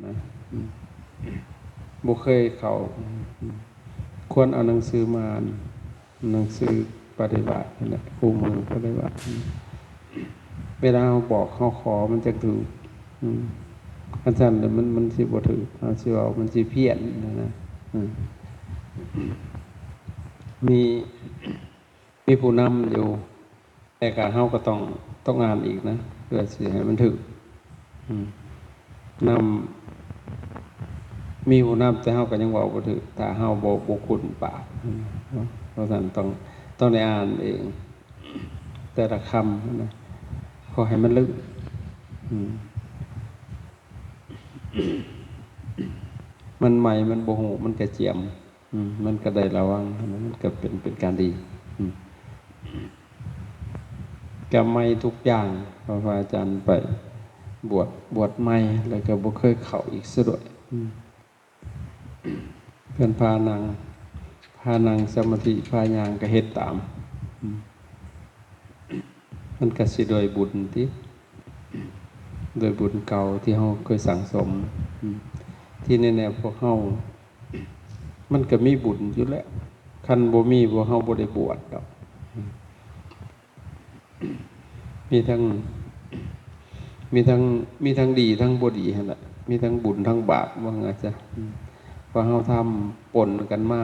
ນະ ອືມ ບໍ່ເຄີຍເຂົ້າ ອືມ ຄວນເອົາໜັງສືມາອ່ານ ໜັງສືປະລິວາດຫັ້ນແຫຼະ ຄູ່ມືປະລິວາດ ອືມ ເວລາເຮົາບອກເຮົາຂໍມັນຈັ່ງຖືກ ອືມ ຄັນຊັ້ນແລ້ວມັນ ມັນຊິບໍ່ຖືກ ເຮົາຊິເວົ້າມັນຊິພຽນຫັ້ນນະ ອືມ ມີ ມີຜູ້ນຳຢູ່ ແຕ່ກະເຮົາກໍຕ້ອງ ຕ້ອງອ່ານອີກນະ ເພື່ອຊິໃຫ້ມັນຖືກ ອືມ ນຳ ມີຜູ້ນຳ ແຕ່ເຮົາກໍຍັງເວົ້າບໍ່ຖືກ ຖ້າເຮົາບໍ່ ບໍ່ຄຸ້ນປາກ ເພາະສະນັ້ນຕ້ອງ ຕ້ອງໄດ້ອ່ານເອງ ແຕ່ລະຄຳນະ ຂໍໃຫ້ມັນລຶ້ງ ອືມ ມັນໃໝ່ ມັນບໍ່ຮູ້ ມັນກະຈຽມ ອືມ ມັນກໍໄດ້ລະວັງ ມັນກໍເປັນ ເປັນການດີ ອືມ ກໍໃໝ່ທຸກຢ່າງ ເພາະວ່າອາຈານໄປບວດ ບວດໃໝ່ ແລ້ວກໍບໍ່ເຄີຍເຂົ້າອີກຊະດ້ວຍ ອືມ ເພິ່ນພານັ່ງ ພານັ່ງສະມາທິ ພາຍ່າງກໍເຮັດຕາມ ອືມ ມັນກະຊິດ້ວຍບຸນຕິ ດ້ວຍບຸນເກົ່າທີ່ເຮົາເຄີຍສັ່ງສົມ ອືມ ທີ່ແນ່ໆ ພວກເຮົາ ມັນກະມີບຸນຢູ່ແລ້ວ ຄັນບໍ່ມີ ພວກເຮົາບໍ່ໄດ້ບວດດອກ ອືມ ມີທັງ ມີທັງ ມີທັງດີ ທັງບໍ່ດີຫັ້ນແຫຼະ ມີທັງບຸນ ທັງບາບ ວ່າຊັ້ນຊະ ອືມ ເພາະເຮົາທຳປົນກັນມາ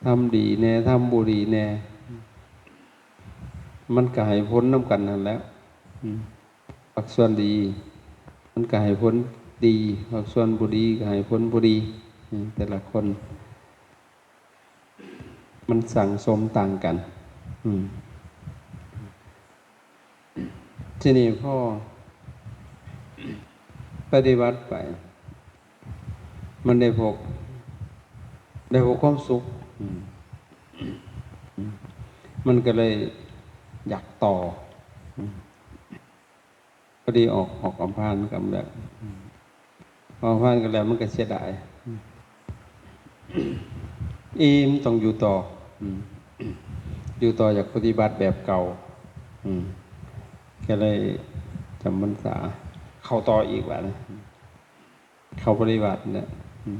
ທຳດີແດ່ ທຳບໍ່ດີແດ່ ມັນກະໃຫ້ຜົນນຳກັນຫັ້ນແຫຼະ ອືມ ພາກສ່ວນດີ ມັນກະໃຫ້ຜົນດີ ພາກສ່ວນບໍ່ດີກະໃຫ້ຜົນບໍ່ດີ ອືມ ແຕ່ລະຄົນ ມັນສັ່ງສົມຕ່າງກັນ ອືມ ທີນີ້ພໍປະຕິບັດໄປ ມັນໄດ້ພົບ ໄດ້ພົບຄວາມສຸກ ອືມ ມັນກໍເລີຍຢາກຕໍ່ ອືມ ພໍດີອອກ ອອກອຳພານກໍແບບ ອືມ ອອກອຳພານກໍແລ້ວ ມັນກໍເສຍດາຍ ອືມ ອີ່ມ ຕ້ອງຢູ່ຕໍ່ ອືມ ຢູ່ຕໍ່ ຢາກປະຕິບັດແບບເກົ່າ ອືມ ກໍເລີຍຈຳພັນສາ ເຂົ້າຕໍ່ອີກບາດນີ້ ເຂົ້າປະຕິບັດແຫຼະ ອືມ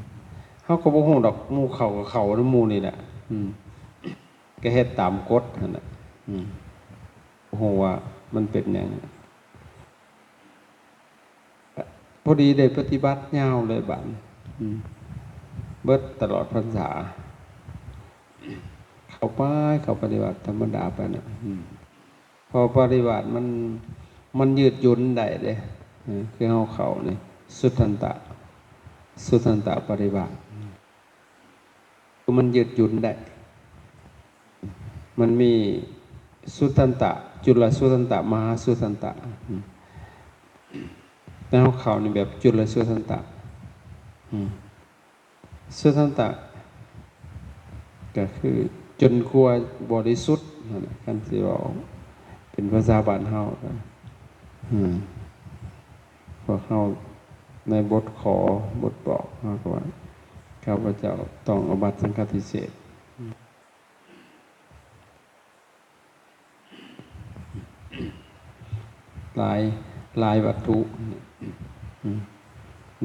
ເຮົາກໍບໍ່ຮູ້ດອກ ໝູ່ເຂົ້າກໍເຂົ້ານຳໝູ່ນີ້ແຫຼະ ອືມ ກໍເຮັດຕາມກົດຫັ້ນແຫຼະ ອືມ ບໍ່ຮູ້ວ່າມັນເປັນຫຍັງ ພໍດີໄດ້ປະຕິບັດຍາວເລີຍບາດ ອືມ ເບິດຕະຫຼອດພັນສາ ເຂົ້າໄປ ເຂົ້າປະຕິບັດທຳມະດາໄປນະ ອືມ ເພາະປະລິວາດມັນ ມັນຍືດຫຍຸນໄດ້ເດ້ ເອີ ຄືເຮົາເຂົ້ານີ້ ສຸດທັນຕະ ສຸດທັນຕະປະລິວາດ ຄືມັນຍືດຫຍຸນໄດ້ ມັນມີສຸດທັນຕະ ຈຸລະສຸດທັນຕະ ມະຫາສຸດທັນຕະ ແຕ່ເຮົາເຂົ້ານີ້ແບບຈຸລະສຸດທັນຕະ ອືມ ສຸດທັນຕະ ກໍຄືຈົນກວ່າບໍລິສຸດຫັ້ນນະ ຄັນຊິເວົ້າເປັນພາສາບ້ານເຮົາ ອືມ ພວກເຮົາໃນບົດຂໍ ບົດບອກ ເຮົາກໍວ່າ ຂ້າພະເຈົ້າຕ້ອງອະບັດສັງຄະຕິເສດ ຫຼາຍ ຫຼາຍວັດຖຸ ອືມ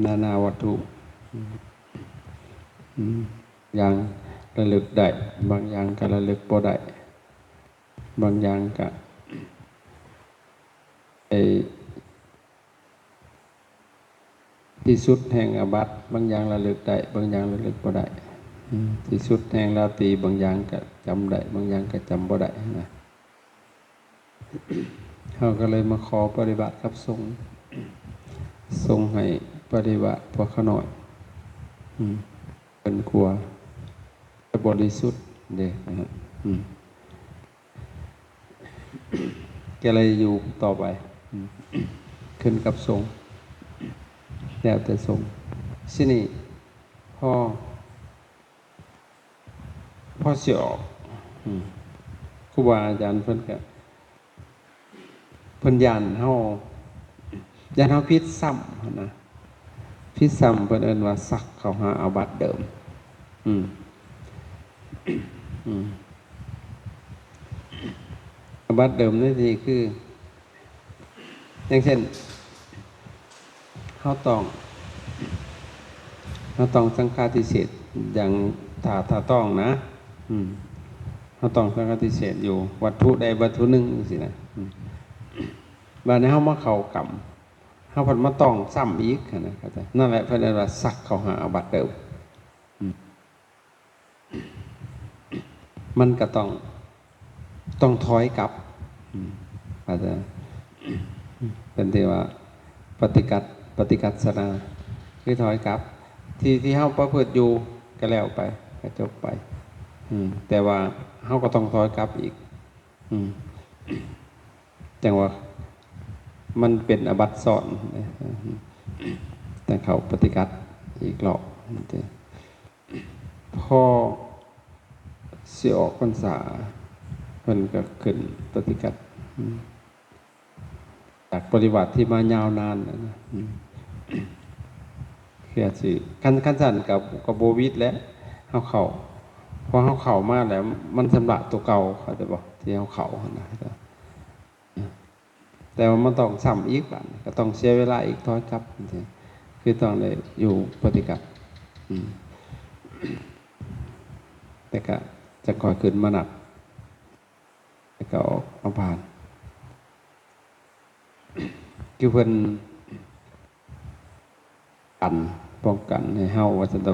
ນານາວັດຖຸ ອືມ ອືມ ຢ່າງລະລຶກໄດ້ ບາງຢ່າງກໍລະລຶກບໍ່ໄດ້ ບາງຢ່າງກໍ ໄອ້ ທີ່ສຸດແຫ່ງອາບັດ ບາງຢ່າງລະລຶກໄດ້ ບາງຢ່າງລະລຶກບໍ່ໄດ້ ອືມ ທີ່ສຸດແຫ່ງລາຕີ ບາງຢ່າງກະຈຳໄດ້ ບາງຢ່າງກະຈຳບໍ່ໄດ້ນະ ເຮົາກໍເລີຍມາຂໍປະລິວາດກັບສົງ ສົງໃຫ້ປະລິວາດພວກຂ້ານ້ອຍ ອືມ ເພິ່ນກວ່າຈະບໍລິສຸດເດ້ນະ ອືມ ກໍເລີຍຢູ່ຕໍ່ໄປ ອືມ ຂຶ້ນກັບສົງ ແລ້ວແຕ່ສົງ ຊິນີ້ ພໍ ພໍຊິອອກ ອືມ ຄູບາອາຈານເພິ່ນກະ ເພິ່ນຢ້ານເຮົາ ຢ້ານເຮົາຜິດຊ້ຳຫັ້ນນະ ຜິດຊ້ຳ ເພິ່ນເອີ້ນວ່າຊັກເຂົ້າຫາອາບັດເດີມ ອືມ ອືມ ອາບັດເດີມໃນທີ່ນີ້ຄື ຢ່າງເຊັ່ນ ເຮົາຕ້ອງ ເຮົາຕ້ອງສັງຄາທິເສດ ຢ່າງ ຖ້າ ຖ້າຕ້ອງນະ ອືມ ເຮົາຕ້ອງສັງຄາທິເສດຢູ່ວັດຖຸໃດວັດຖຸໜຶ່ງ ຈັ່ງຊີ້ນະ ອືມ ບາດນີ້ເຮົາມາເຂົ້າກຳ ເຮົາພັດມາຕ້ອງຊ້ຳອີກຫັ້ນນະ ເຂົ້າໃຈ? ນັ້ນແຫຼະເພິ່ນເອີ້ນວ່າສັກເຂົ້າຫາອາບັດເດີມ ອືມ ມັນກໍຕ້ອງ ຕ້ອງຖອຍກັບ ອືມ ເຂົ້າໃຈ? ເພິ່ນທີ່ວ່າປະຕິກັດ ປະຕິກັດສະນາ ຄືຖອຍກັບ ທີ່ ທີ່ເຮົາປະພຶດຢູ່ກໍແລ້ວໄປ ກໍຈົບໄປ ອືມ ແຕ່ວ່າເຮົາກໍຕ້ອງຖອຍກັບອີກ ອືມ ຈັ່ງວ່າມັນເປັນອາບັດຊ້ອນເດ້ ແຕ່ເຂົ້າປະຕິກັດອີກລອບ ພໍຊິອອກພັນສາ ເພິ່ນກໍຂຶ້ນປະຕິກັດ ອືມ ຈາກປະລິວາດທີ່ມາຍາວນານແລ້ວນະ ອືມ ຄືຊິ ຄັນ ຄັນຊັ້ນກໍ ກໍບໍ່ວິດແຫຼະ ເຮົາເຂົ້າ ພໍເຮົາເຂົ້າມາແລ້ວ ມັນຊຳລະຕົວເກົ່າ ເຂົ້າໃຈບໍ່? ທີ່ເຮົາເຂົ້າຫັ້ນນະ ແຕ່ວ່າມັນຕ້ອງຊ້ຳອີກບາດນີ້ ກໍຕ້ອງເສຍເວລາອີກ ຖອຍກັບ ຈັ່ງຊີ້ ຄືຕ້ອງໄດ້ຢູ່ປະຕິກັດ ອືມ ແຕ່ກໍຈະຄ່ອຍຂຶ້ນມານັບ ແລ້ວກໍອອກມາຜ່ານ ຄືເພິ່ນກັນ ປ້ອງກັນໃຫ້ເຮົາ ວ່າຊັ້ນເຖາະ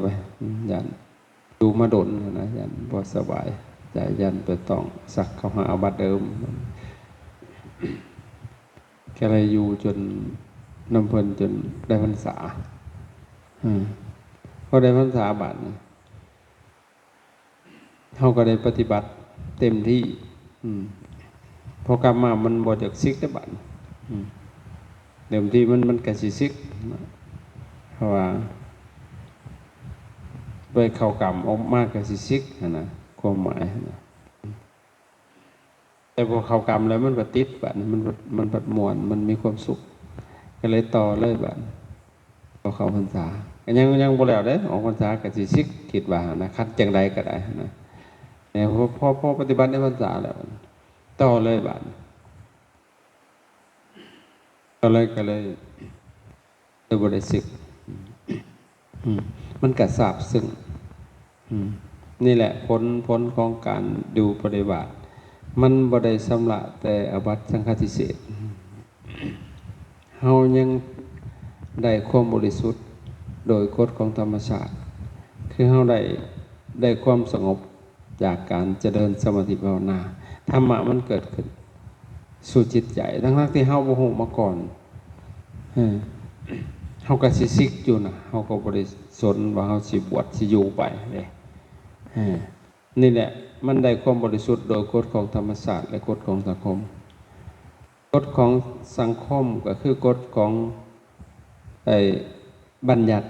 ຢ້ານຢູ່ມາດົນຫັ້ນນະ ຢ້ານບໍ່ສະບາຍໃຈ ຢ້ານໄປຕ້ອງສັກເຂົ້າຫາອາບັດເດີມ ກໍເລີຍຢູ່ຈົນ ນຳເພິ່ນຈົນໄດ້ພັນສາ ອືມ ພໍໄດ້ພັນສາບາດນີ້ ເຮົາກໍໄດ້ປະຕິບັດເຕັມທີ່ ອືມ ພໍກັບມາມັນບໍ່ຢາກສິກເດ້ບາດນີ້ ອືມ ເດີມທີມັນ ມັນກໍຊິສິກເນາະ ເພາະວ່າໄປເຂົ້າກຳ ອອກມາກໍຊິສິກຫັ້ນນະ ຄວາມໝາຍຫັ້ນນະ. ແຕ່ພໍເຂົ້າກຳແລ້ວມັນບັດຕິດ ບາດນີ້ມັນ ມັນບັດມ່ວນ ມັນມີຄວາມສຸກ ກໍເລີຍຕໍ່ເລີຍບາດນີ້ ພໍເຂົ້າພັນສາ ກໍຍັງ ຍັງບໍ່ແລ້ວເດ້ ອອກພັນສາກໍຊິສິກ ຄິດວ່ານະ ຄັນຈັ່ງໃດກໍໄດ້ນະ ແຕ່ພໍ ພໍ ພໍປະຕິບັດໃນພັນສາແລ້ວ ຕໍ່ເລີຍບາດນີ້ ກໍເລີຍ ກໍເລີຍ ຫຼືບໍ່ໄດ້ສຶກ ອືມ ມັນກະຊາບຊຶ້ງ ອືມ ນີ້ແຫຼະຜົນ ຜົນຂອງການຢູ່ປະລິວາດ ມັນບໍ່ໄດ້ຊຳລະແຕ່ອາບັດສັງຄາທິເສດ ເຮົາຍັງໄດ້ຄວາມບໍລິສຸດໂດຍກົດຂອງທຳມະຊາດ ຄືເຮົາໄດ້ ໄດ້ຄວາມສະຫງົບ ຈາກການຈະເລີນສະມາທິພາວະນາ ທຳມະມັນເກີດຂຶ້ນສູ່ຈິດໃຈ ທັງໆທີ່ເຮົາບໍ່ຮູ້ມາກ່ອນ ເອີ ເຮົາກໍຊິສິກຢູ່ນະ ເຮົາກໍບໍ່ໄດ້ສົນວ່າເຮົາຊິບວດຊິຢູ່ໄປເດ້ ເອີ ນີ້ແຫຼະ ມັນໄດ້ຄວາມບໍລິສຸດໂດຍກົດຂອງທຳມະຊາດ ແລະ ກົດຂອງສັງຄົມ. ກົດຂອງສັງຄົມກໍຄືກົດຂອງ ໄອ້ ບັນຍັດ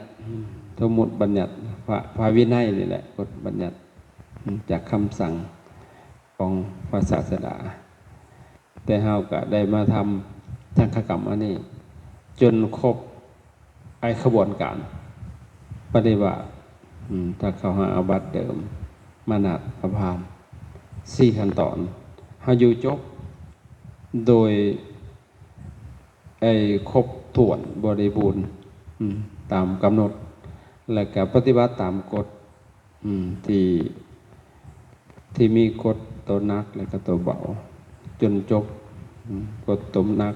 ສົມມຸດບັນຍັດ ພະ ພະວິໄນນີ້ແຫຼະ ກົດບັນຍັດ ຈາກຄຳສັ່ງຂອງພະສາສະດາ ແຕ່ເຮົາກໍໄດ້ມາທຳສັງຄະກຳອັນນີ້ ຈົນຄົບໄອ້ຂະບວນການປະຕິບັດ ອືມ ຖ້າເຂົ້າຫາອາບັດເດີມ ມານັດ ອາພານ ສີ່ຂັ້ນຕອນ ເຮົາຢູ່ຈົບໂດຍ ໄອ້ຄົບຖ້ວນບໍລິບູນ ອືມ ຕາມກຳນົດ ແລ້ວກະປະຕິບັດຕາມກົດ ອືມ ທີ່ ທີ່ມີກົດໂຕໜັກ ແລະກະໂຕເບົາ ຈົນຈົບ ອືມ ກົດຕົວໜັກ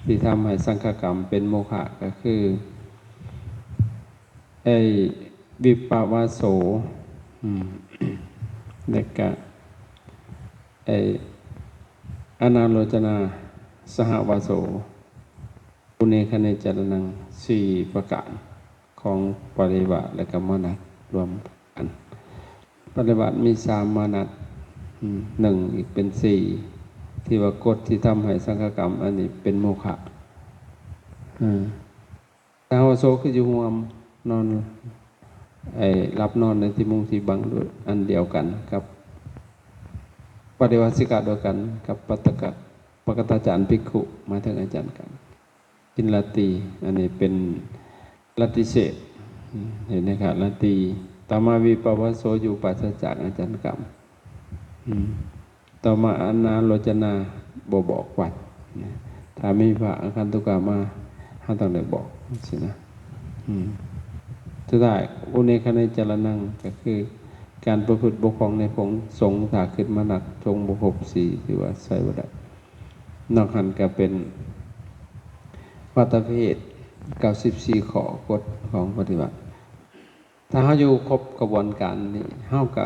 ທີ່ທຳໃຫ້ສັງຄະກຳເປັນໂມຄະ ກະຄື ໄອ້ ວິປະວາໂສ ອືມ ແລະກະ ໄອ້ ອະນາໂລຈະນາ ສະຫະວາໂສ ປຸເນຄະເນຈະລະນັງ ສີ່ປະການຂອງປະລິວາດ ແລະກະມານັດລວມກັນ ປະລິວາດມີສາມມານັດ ອືມ ໜຶ່ງອີກເປັນສີ່ ທີ່ວ່າກົດທີ່ທຳໃຫ້ສັງຄະກຳອັນນີ້ເປັນໂມຄະ ອືມ. ສະຫະວາໂສຄືຢູ່ຮ່ວມນອນ ໄອ້ ຫຼັບນອນໃນທີ່ມຸງທີ່ບັງ ອັນດຽວກັນກັບປະລິວາສິກະ ດຽວກັນກັບປະຕະກະ ປະກະຕາຈານພິກຂຸ ໝາຍເຖິງອາຈານກັມ ກິນລາຕີ ອັນນີ້ເປັນລາຕີເສດ ເຫັນໄດ້ຄະ ລາຕີ ຕໍ່ມາວິປະວາໂສ ຢູ່ປາສະຈາກອາຈານກັມ ອືມ ຕໍ່ມາອະນາໂລຈະນາ ບໍ່ບອກວັດ ນະ ຖ້າມີພະອາຄັນຕຸກະມາ ເຮົາຕ້ອງໄດ້ບອກ ຊີ້ນະ. ອືມ ສຸດທ້າຍ ອຸເນຄະເນຈະລະນັງ ກໍຄືການປະພຶດບົກຜ່ອງໃນພະສົງ. ຖ້າຄິດມານັບສົງບໍ່ຄົບສີ່ ຖືວ່າໃຊ້ບໍ່ໄດ້. ນອກຫັ້ນກໍເປັນວັດຕະເພດ ເກົ້າສິບສີ່ຂໍ້ ກົດຂອງປະຕິບັດ. ຖ້າເຮົາຢູ່ຄົບຂະບວນການນີ້ ເຮົາກໍ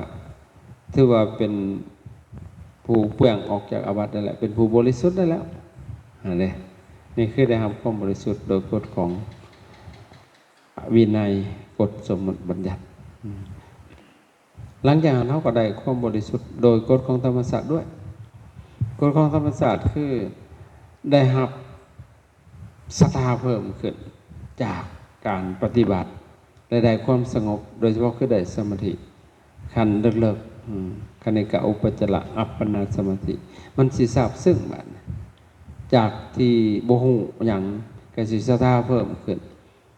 ຖືວ່າເປັນຜູ້ເປືອງອອກຈາກອາບັດນັ້ນແຫຼະ ເປັນຜູ້ບໍລິສຸດນັ້ນແຫຼະ. ຫັ້ນເດ້ ນີ້ຄືໄດ້ຮັບຄວາມບໍລິສຸດໂດຍກົດຂອງວິໄນ ກົດສົມມຸດບັນຍັດ. ອືມ ຫຼັງຈາກນັ້ນເຮົາກໍໄດ້ຄວາມບໍລິສຸດໂດຍກົດຂອງທຳມະຊາດດ້ວຍ. ກົດຂອງທຳມະຊາດຄືໄດ້ຮັບ ສັດທາເພີ່ມຂຶ້ນຈາກການປະຕິບັດ ແລະ ໄດ້ຄວາມສະຫງົບ, ໂດຍສະເພາະຄືໄດ້ສະມາທິຂັ້ນເລິກໆ ອືມ ຄະນິກະອຸປະຈາລະອັບປະນາສະມາທິ ມັນຊິຊາບຊຶ້ງ. ບາດນີ້ ຈາກທີ່ບໍ່ຮູ້ຫຍັງ ກໍຊິສັດທາເພີ່ມຂຶ້ນ,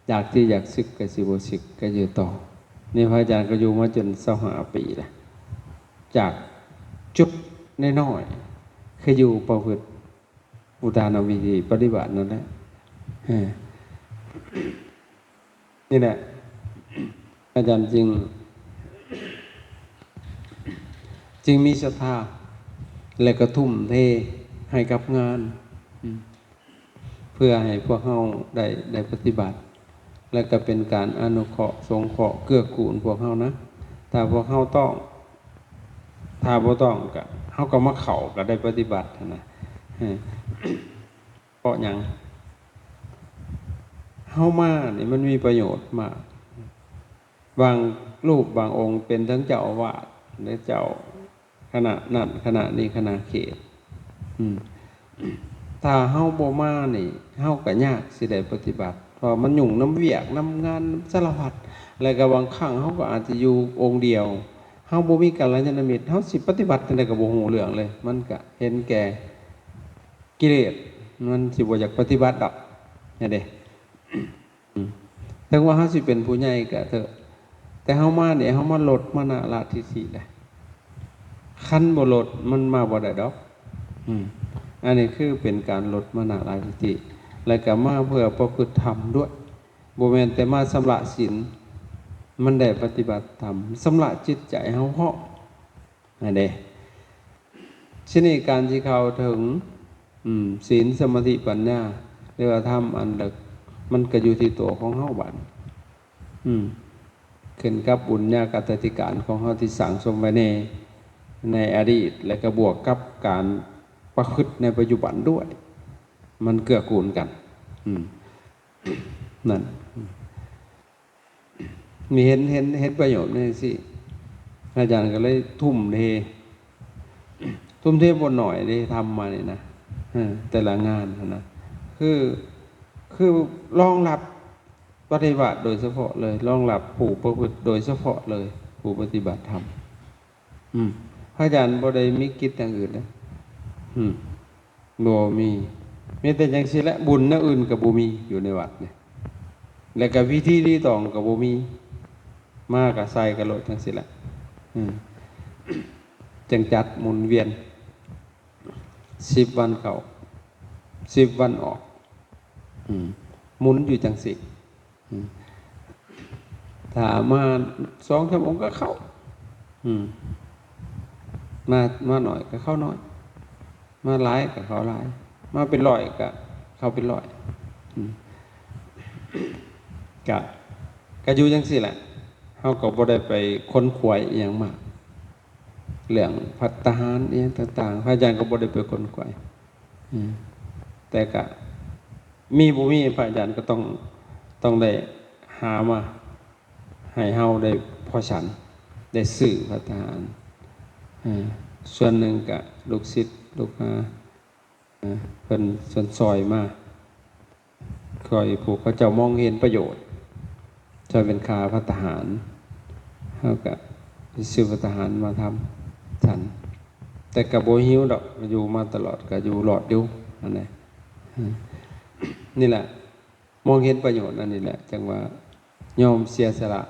ຈາກທີ່ຢາກສຶກກໍຊິບໍ່ສຶກ ກໍຢູ່ຕໍ່. ນີ້ພະອາຈານກໍຢູ່ມາຈົນຊາວຫ້າປີແລ້ວ ຈາກຈຸດນ້ອຍໆ ຄືຢູ່ປະພຶດ ອຸທານະວິທີປະຕິບັດນັ້ນແຫຼະ. ເອີ ນີ້ແຫຼະ ອາຈານຈຶ່ງ ຈຶ່ງມີສັດທາ ແລະ ກໍທຸ່ມເທໃຫ້ກັບງານ ອືມ ເພື່ອໃຫ້ພວກເຮົາໄດ້ ໄດ້ປະຕິບັດ ແລະ ກໍເປັນການອະນຸເຄາະ ສົງເຄາະ ເກື້ອກູນພວກເຮົານະ. ຖ້າພວກເຮົາຕ້ອງ ຖ້າບໍ່ຕ້ອງກະ ເຮົາກໍມາເຂົ້າ ກໍໄດ້ປະຕິບັດຫັ້ນນະ. ເອີ ເພາະຫຍັງ? ເຮົາມານີ້ມັນມີປະໂຫຍດມາກ. ບາງຮູບບາງອົງເປັນທັງເຈົ້າອາວາດ ແລະ ເຈົ້າຄະນະນັ້ນຄະນະນີ້ ຄະນະເຂດ. ອືມ ຖ້າເຮົາບໍ່ມານີ້ ເຮົາກໍຍາກຊິໄດ້ປະຕິບັດ ເພາະວ່າມັນຫຍຸ້ງນຳວຽກນຳງານສາລະພັດ ແລະ ກໍບາງຄັ້ງເຮົາກໍອາດຈະຢູ່ອົງດຽວ ເຮົາບໍ່ມີກັນລະຍານະມິດ ເຮົາຊິປະຕິບັດຈັ່ງໃດກໍບໍ່ຮູ້ເລື່ອງເລີຍ. ມັນກະເຫັນແກ່ກິເລດ ມັນຊິບໍ່ຢາກປະຕິບັດດອກ ຫັ້ນເດ້. ອືມ ເຖິງວ່າເຮົາຊິເປັນຜູ້ໃຫຍ່ກໍເຖາະ ແຕ່ເຮົາມານີ້ ເຮົາມາລົດມານະລາທິດຖິແຫຼະ. ຄັນບໍ່ລົດ ມັນມາບໍ່ໄດ້ດອກ. ອືມ ອັນນີ້ຄືເປັນການລົດມານະລາທິດຖິ ແລະ ກໍມາເພື່ອປະພຶດທຳດ້ວຍ. ບໍ່ແມ່ນແຕ່ມາຊຳລະສິນ, ມັນໄດ້ປະຕິບັດທຳ, ຊຳລະຈິດໃຈເຮົາພ້ອມຫັ້ນເດ້. ທີນີ້ການທີ່ເຂົ້າເຖິງ ອືມ ສິນ, ສະມາທິ, ປັນຍາ ຫຼືວ່າທຳອັນເລິກ, ມັນກໍຢູ່ທີ່ຕົວຂອງເຮົາບາດນີ້. ອືມ ຂຶ້ນກັບບຸນຍາກະຕາທິການຂອງເຮົາທີ່ສັ່ງສົມໄວ້ໃນ ໃນອະດີດ ແລະ ກໍບວກກັບການປະພຶດໃນປັດຈຸບັນດ້ວຍ, ມັນເກື້ອກູນກັນ. ອືມ ນັ້ນ ມີເຫັນ ເຫັນ ເຫັນປະໂຫຍດໃນຈັ່ງຊີ້ ອາຈານກໍເລີຍທຸ່ມເທ ທຸ່ມເທບໍ່ໜ້ອຍເດ້ ທຳມານີ້ນະ ເອີ ແຕ່ລະງານຫັ້ນນະ ຄື ຄືລອງຮັບປະລິວາດໂດຍສະເພາະເລີຍ ລອງຮັບຜູ້ປະພຶດໂດຍສະເພາະເລີຍ ຜູ້ປະຕິບັດທຳ. ອືມ ພະອາຈານບໍ່ໄດ້ມີກິດຢ່າງອື່ນເດ້. ອືມ ບໍ່ມີ ມີແຕ່ຈັ່ງຊີ້ແຫຼະ ບຸນແນວອື່ນກໍບໍ່ມີຢູ່ໃນວັດນີ້ ແລ້ວກໍພິທີລີຕອງກໍບໍ່ມີ ມາກໍໃສ່ກັນໂລດຈັ່ງຊີ້ແຫຼະ. ອືມ ຈັ່ງຈັດໝູນວຽນ ສິບວັນເຂົ້າ ສິບວັນອອກ. ອືມ ໝູນຢູ່ຈັ່ງຊີ້. ອືມ ຖ້າມາສອງສາມອົງກໍເຂົ້າ. ອືມ ມາ ມາໜ້ອຍກໍເຂົ້າໜ້ອຍ, ມາຫຼາຍກໍເຂົ້າຫຼາຍ, ມາເປັນຮ້ອຍກໍເຂົ້າເປັນຮ້ອຍ. ອືມ ກະ ກະຢູ່ຈັ່ງຊີ້ແຫຼະ, ເຮົາກໍບໍ່ໄດ້ໄປຂົນຂວາຍອີ່ຫຍັງມາກ. ເລື່ອງພັດຕາຫານອີ່ຫຍັງຕ່າງໆ ພະອາຈານກໍບໍ່ໄດ້ໄປຂົນຂວາຍ. ອືມ ແຕ່ກະມີບໍ່ມີ ພະອາຈານກໍຕ້ອງ ຕ້ອງໄດ້ຫາມາໃຫ້ເຮົາໄດ້ພໍສັນ ໄດ້ຊື້ພັດຕາຫານ. ເອີ ສ່ວນໜຶ່ງກະລູກສິດລູກຫາ ເອີ ເພິ່ນຊົນຊ່ອຍມາ ຂ້ອຍ ພວກເຂົາເຈົ້າມອງເຫັນປະໂຫຍດ ຊ່ອຍເປັນຄ່າພັດຕາຫານ ເຮົາກະຊື້ພັດຕາຫານມາທຳສັນ ແຕ່ກະບໍ່ຫິວດອກ ຢູ່ມາຕະຫຼອດ ກະຢູ່ລອດຢູ່ຫັ້ນແຫຼະ. ນີ້ແຫຼະ ມອງເຫັນປະໂຫຍດອັນນີ້ແຫຼະ ຈັ່ງວ່າຍອມເສຍສະຫຼະ.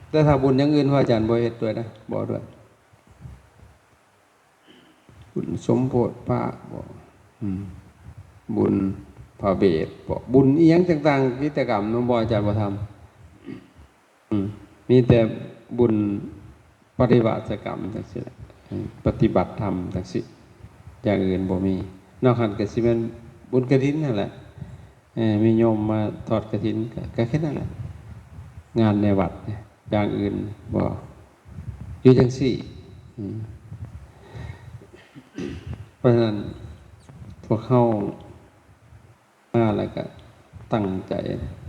ແຕ່ຖ້າບຸນຢ່າງອື່ນ ພະອາຈານບໍ່ເຮັດດ້ວຍນະ ບໍ່ເອົາດ້ວຍ. ບຸນສົມໂພດພະບໍ ອືມ ບຸນ ພະເວດ ພວກບຸນອີ່ຫຍັງຕ່າງໆ ກິດຈະກຳນຳບໍ່ ອາຈານບໍ່ທຳ. ອືມ ມີແຕ່ບຸນປະລິວາສະກຳຈັ່ງຊີ້ແຫຼະ ປະຕິບັດທຳຈັ່ງຊີ້ ຢ່າງອື່ນບໍ່ມີ. ນອກນັ້ນກໍຊິແມ່ນບຸນກະຖິນຫັ້ນແຫຼະ ເອີ ມີໂຍມມາທອດກະຖິນ ກໍ ກໍແຄ່ນັ້ນແຫຼະ ງານໃນວັດ ຢ່າງອື່ນບໍ່ ຢູ່ຈັ່ງຊີ້. ອືມ ເພາະສະນັ້ນ ພວກເຮົາ ມາແລ້ວກະຕັ້ງໃຈ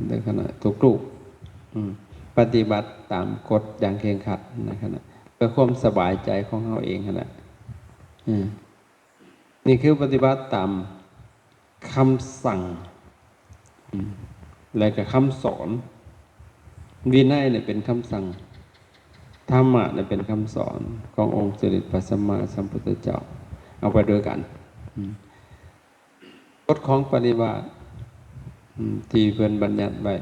ເດີຄະນະ ທຸກໆ ອືມ ປະຕິບັດຕາມກົດຢ່າງເຄັ່ງຄັດນະຄະນະ ເພື່ອຄວາມສະບາຍໃຈຂອງເຮົາເອງຫັ້ນແຫຼະ. ອືມ ນີ້ຄືປະຕິບັດຕາມຄຳສັ່ງ ອືມ ແລະກະຄຳສອນ. ວິໄນນີ້ເປັນຄຳສັ່ງ, ທຳມະນີ້ເປັນຄຳສອນຂອງອົງສຳເລັດພະສຳມາສຳພຸດທະເຈົ້າ ເອົາໄປດ້ວຍກັນ. ອືມ ກົດຂອງປະລິວາດ ອືມ ທີ່ເພິ່ນບັນຍັດໄວ້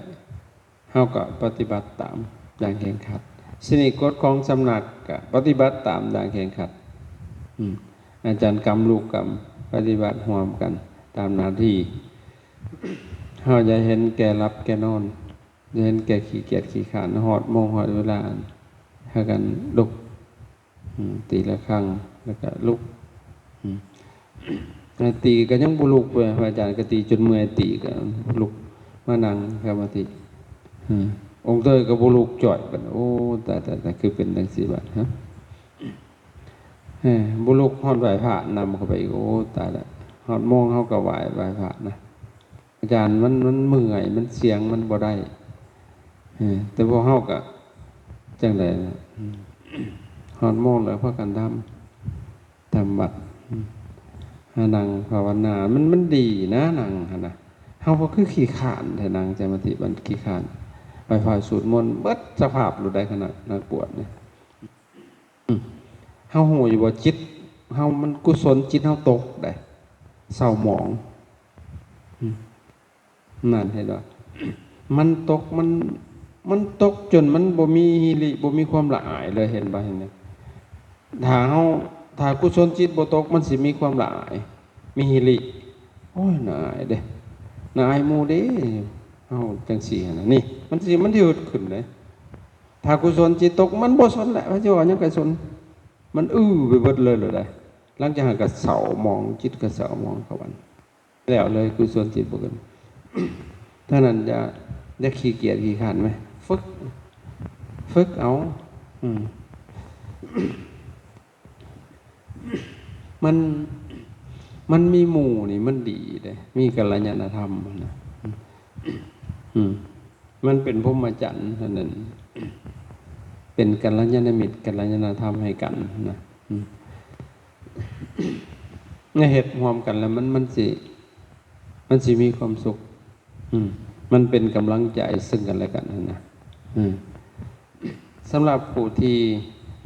ເຮົາກໍປະຕິບັດຕາມຢ່າງເຄັ່ງຄັດ. ສະນີ້ກົດຂອງສຳນັກກໍປະຕິບັດຕາມຢ່າງເຄັ່ງຄັດ. ອືມ ອາຈານກຳລູກກຳ ປະຕິບັດຮ່ວມກັນຕາມໜ້າທີ່. ເຮົາຢ່າເຫັນແກ່ຫຼັບແກ່ນອນ, ຢ່າເຫັນແກ່ຂີ້ກຽດຂີ້ຄ້ານ. ຮອດໂມງຮອດເວລາ ພາກັນລຸກ. ອືມ ຕີລະຄັງ ແລ້ວກະລຸກ. ອືມ ຕີກໍຍັງບໍ່ລຸກເວີຍ ພະອາຈານກໍຕີຈົນເມື່ອຍ ຕີກໍລຸກມານັ່ງສະມາທິ. ອືມ ອົງເຕີຍກໍບໍ່ລຸກ ຈ້ອຍບັດ. ໂອ້ ຕາຍ ຕາຍ ຕາຍ ຄືເປັນຈັ່ງຊີ້ບັດ ຮະ? ເອີ ບໍ່ລຸກ ຮອດໄຫວ້ພະນຳເຂົ້າໄປອີກ. ໂອ້ ຕາຍລະ ຮອດໂມງເຮົາກໍໄຫວ້ ໄຫວ້ພະນະ. ອາຈານ ມັນ ມັນເມື່ອຍ ມັນສຽງມັນບໍ່ໄດ້. ເອີ ແຕ່ພວກເຮົາກະຈັ່ງໃດນະ ອືມ ຮອດໂມງແລ້ວພາກັນທຳ ທຳວັດ ອືມ ຫານັ່ງພາວະນາ ມັນ ມັນດີນະ ນັ່ງຫັ້ນນະ. ເຮົາກໍຄືຂີ້ຄ້ານແທ້ ນັ່ງສະມາທິ ມັນຂີ້ຄ້ານ ໄຫວ້ພະ ສູດມົນ ເບິດສະພາບໂລດໄດ໋ ຄະນະນັກບວດນີ້. ອືມ ເຮົາຮູ້ຢູ່ບໍ່ ຈິດເຮົາມັນກຸສົນ ຈິດເຮົາຕົກໄດ໋ ເສົ້າໝອງ. ອືມ ນັ້ນ ເຫັນບໍ່? ມັນຕົກ ມັນ ມັນຕົກຈົນມັນບໍ່ມີຫິລິ ບໍ່ມີຄວາມລະອາຍເລີຍ ເຫັນບໍ່? ເຫັນບໍ່? ຖ້າເຮົາ ຖ້າກຸສົນຈິດບໍ່ຕົກ ມັນຊິມີຄວາມລະອາຍ ມີຫິລິ. ໂອ້ຍ ໜ້າອາຍເດ້ ໜ້າອາຍໝູ່ເດ້ ເຮົາຈັ່ງຊີ້ຫັ້ນນະ. ນີ້ ມັນຊິ ມັນຊິເກີດຂຶ້ນເດ້. ຖ້າກຸສົນຈິດຕົກ ມັນບໍ່ສົນແຫຼະ ໃຜຊິວ່າຫຍັງກໍສົນ ມັນອື້ໄປເບິດເລີຍໂລດໄດ໋. ຫຼັງຈາກນັ້ນກໍເສົ້າໝອງ ຈິດກໍເສົ້າໝອງເຂົ້າໄປ ແລ້ວເລີຍ ກຸສົນຈິດບໍ່ເກີດ. ເທົ່ານັ້ນ ຢ່າ ຢ່າຂີ້ກຽດຂີ້ຄ້ານເວີຍ ຝຶກ ຝຶກເອົາ. ອືມ ມັນ ມັນມີໝູ່ນີ້ມັນດີເດ້ ມີກັນລະຍານະທຳນະ. ອືມ ມັນເປັນພົມມະຈັນຫັ້ນນັ້ນ ເປັນກັນລະຍານະມິດ ກັນລະຍານະທຳໃຫ້ກັນນະ. ອືມ ເຮັດຮ່ວມກັນແລ້ວມັນ ມັນຊິ ມັນຊິມີຄວາມສຸກ. ອືມ ມັນເປັນກຳລັງໃຈເຊິ່ງກັນແລະກັນຫັ້ນນະ. ອືມ ສຳລັບຜູ້ທີ່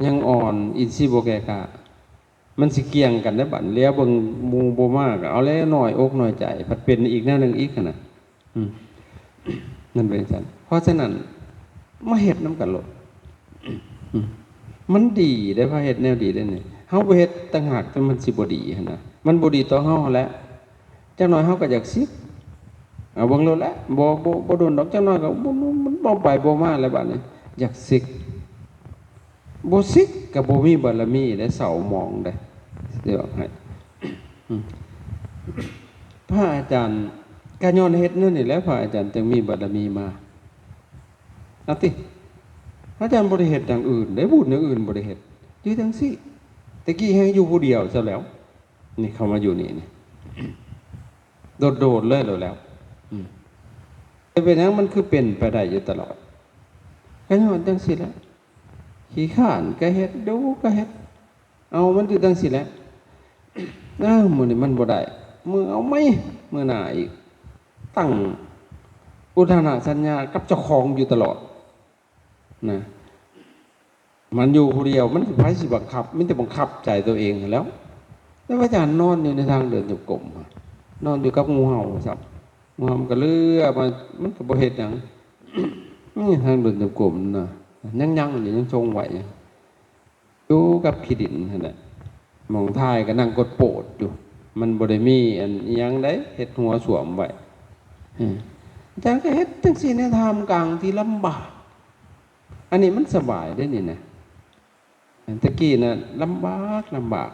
ຍັງອ່ອນ ອິນຊີບໍ່ແກ່ກ້າ ມັນຊິກ່ຽງກັນໄດ໋ບັດ. ແລ້ວເບິ່ງໝູ່ບໍ່ມາກໍເອົາແລ້ວ ນ້ອຍອົກນ້ອຍໃຈ ພັດເປັນອີກແນວໜຶ່ງອີກຫັ້ນນະ. ອືມ ມັນເປັນຈັ່ງຊັ້ນ. ເພາະສະນັ້ນ ມາເຮັດນຳກັນໂລດ. ອືມ ມັນດີເດ້ ພາເຮັດແນວດີເດ້ນີ້. ເຮົາບໍ່ເຮັດຕ່າງຫາກ ແຕ່ມັນຊິບໍ່ດີຫັ້ນນະ. ມັນບໍ່ດີຕໍ່ເຮົາຫັ້ນແຫຼະ. ຈັກໜ້ອຍເຮົາກໍຢາກສິກ ເອົາເບິ່ງໂລດແຫຼະ. ບໍ່ ບໍ່ ບໍ່ດົນດອກ ຈັກໜ້ອຍກໍບໍ່ ມັນບໍ່ໄປບໍ່ມາແລ້ວບາດນີ້ ຢາກສິກ. ບໍ່ສິກກໍບໍ່ມີບາລະມີເດ້ ເສົ້າໝອງເດ້ ຊິບອກໃຫ້. ອືມ ພະອາຈານກໍຍ້ອນເຮັດແນວນີ້ແຫຼະ ພະອາຈານຈຶ່ງມີບາລະມີມາ. ເອົາຕິ ພະອາຈານບໍ່ໄດ້ເຮັດຢ່າງອື່ນເດ້ ບຸນຢ່າງອື່ນບໍ່ໄດ້ເຮັດ ຢູ່ຈັ່ງຊີ້. ແຕ່ກີ້ແຮ່ງຢູ່ຜູ້ດຽວຊະແລ້ວ ນີ້ເຂົ້າມາຢູ່ນີ້ ນີ້ ໂດດໆເລີຍໂລດແລ້ວ. ອືມ ແຕ່ເປັນຫຍັງມັນຄືເປັນໄປໄດ້ຢູ່ຕະຫຼອດ? ກໍຍ້ອນຈັ່ງຊີ້ແຫຼະ ຂີ້ຄ້ານກໍເຮັດ ດຸກໍເຮັດ ເອົາມັນຢູ່ຈັ່ງຊີ້ແຫຼະ. ເອີ ມື້ນີ້ມັນບໍ່ໄດ້ ມື້ເອົາໃໝ່ ມື້ໜ້າອີກ ຕັ້ງອຸທານະສັນຍາກັບເຈົ້າຂອງຢູ່ຕະຫຼອດນະ. ມັນຢູ່ຜູ້ດຽວ ມັນ ໃຜຊິບັງຄັບ? ມີແຕ່ບັງຄັບໃຈໂຕເອງຫັ້ນແຫຼ້ວ. ແລ້ວພະອາຈານນອນຢູ່ໃນທາງເດີນຈົງກົມ ນອນຢູ່ກັບງູເຫົ່າຊ້ຳ ງູເຫົ່າມັນກໍເລືອມາ ມັນກໍບໍ່ເຮັດຫຍັງ. ນີ້ທາງເດີນຈົງກົມນະ ຍັງໆຢູ່ ຍັງຊົງໄວ້ ຢູ່ກັບຂີ້ດິນຫັ້ນແຫຼະ. ໝ່ອງຖ່າຍກໍນັ່ງກົດໂປດຢູ່ ມັນບໍ່ໄດ້ມີອັນອີ່ຫຍັງໃດ ເຮັດຫົວສ້ວມໄວ້. ເອີ ອາຈານກໍເຮັດຈັ່ງຊີ້ໃນທ່າມກາງທີ່ລຳບາກ. ອັນນີ້ມັນສະບາຍເດ້ນີ້ນະ. ແຕ່ກີ້ນະລຳບາກ ລຳບາກ